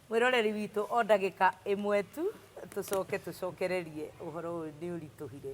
Mwĩroreri witũ o ndagĩka ĩmwe tu tũcoke tũcokererie ũhoro ũyũ nĩ ũritũhire.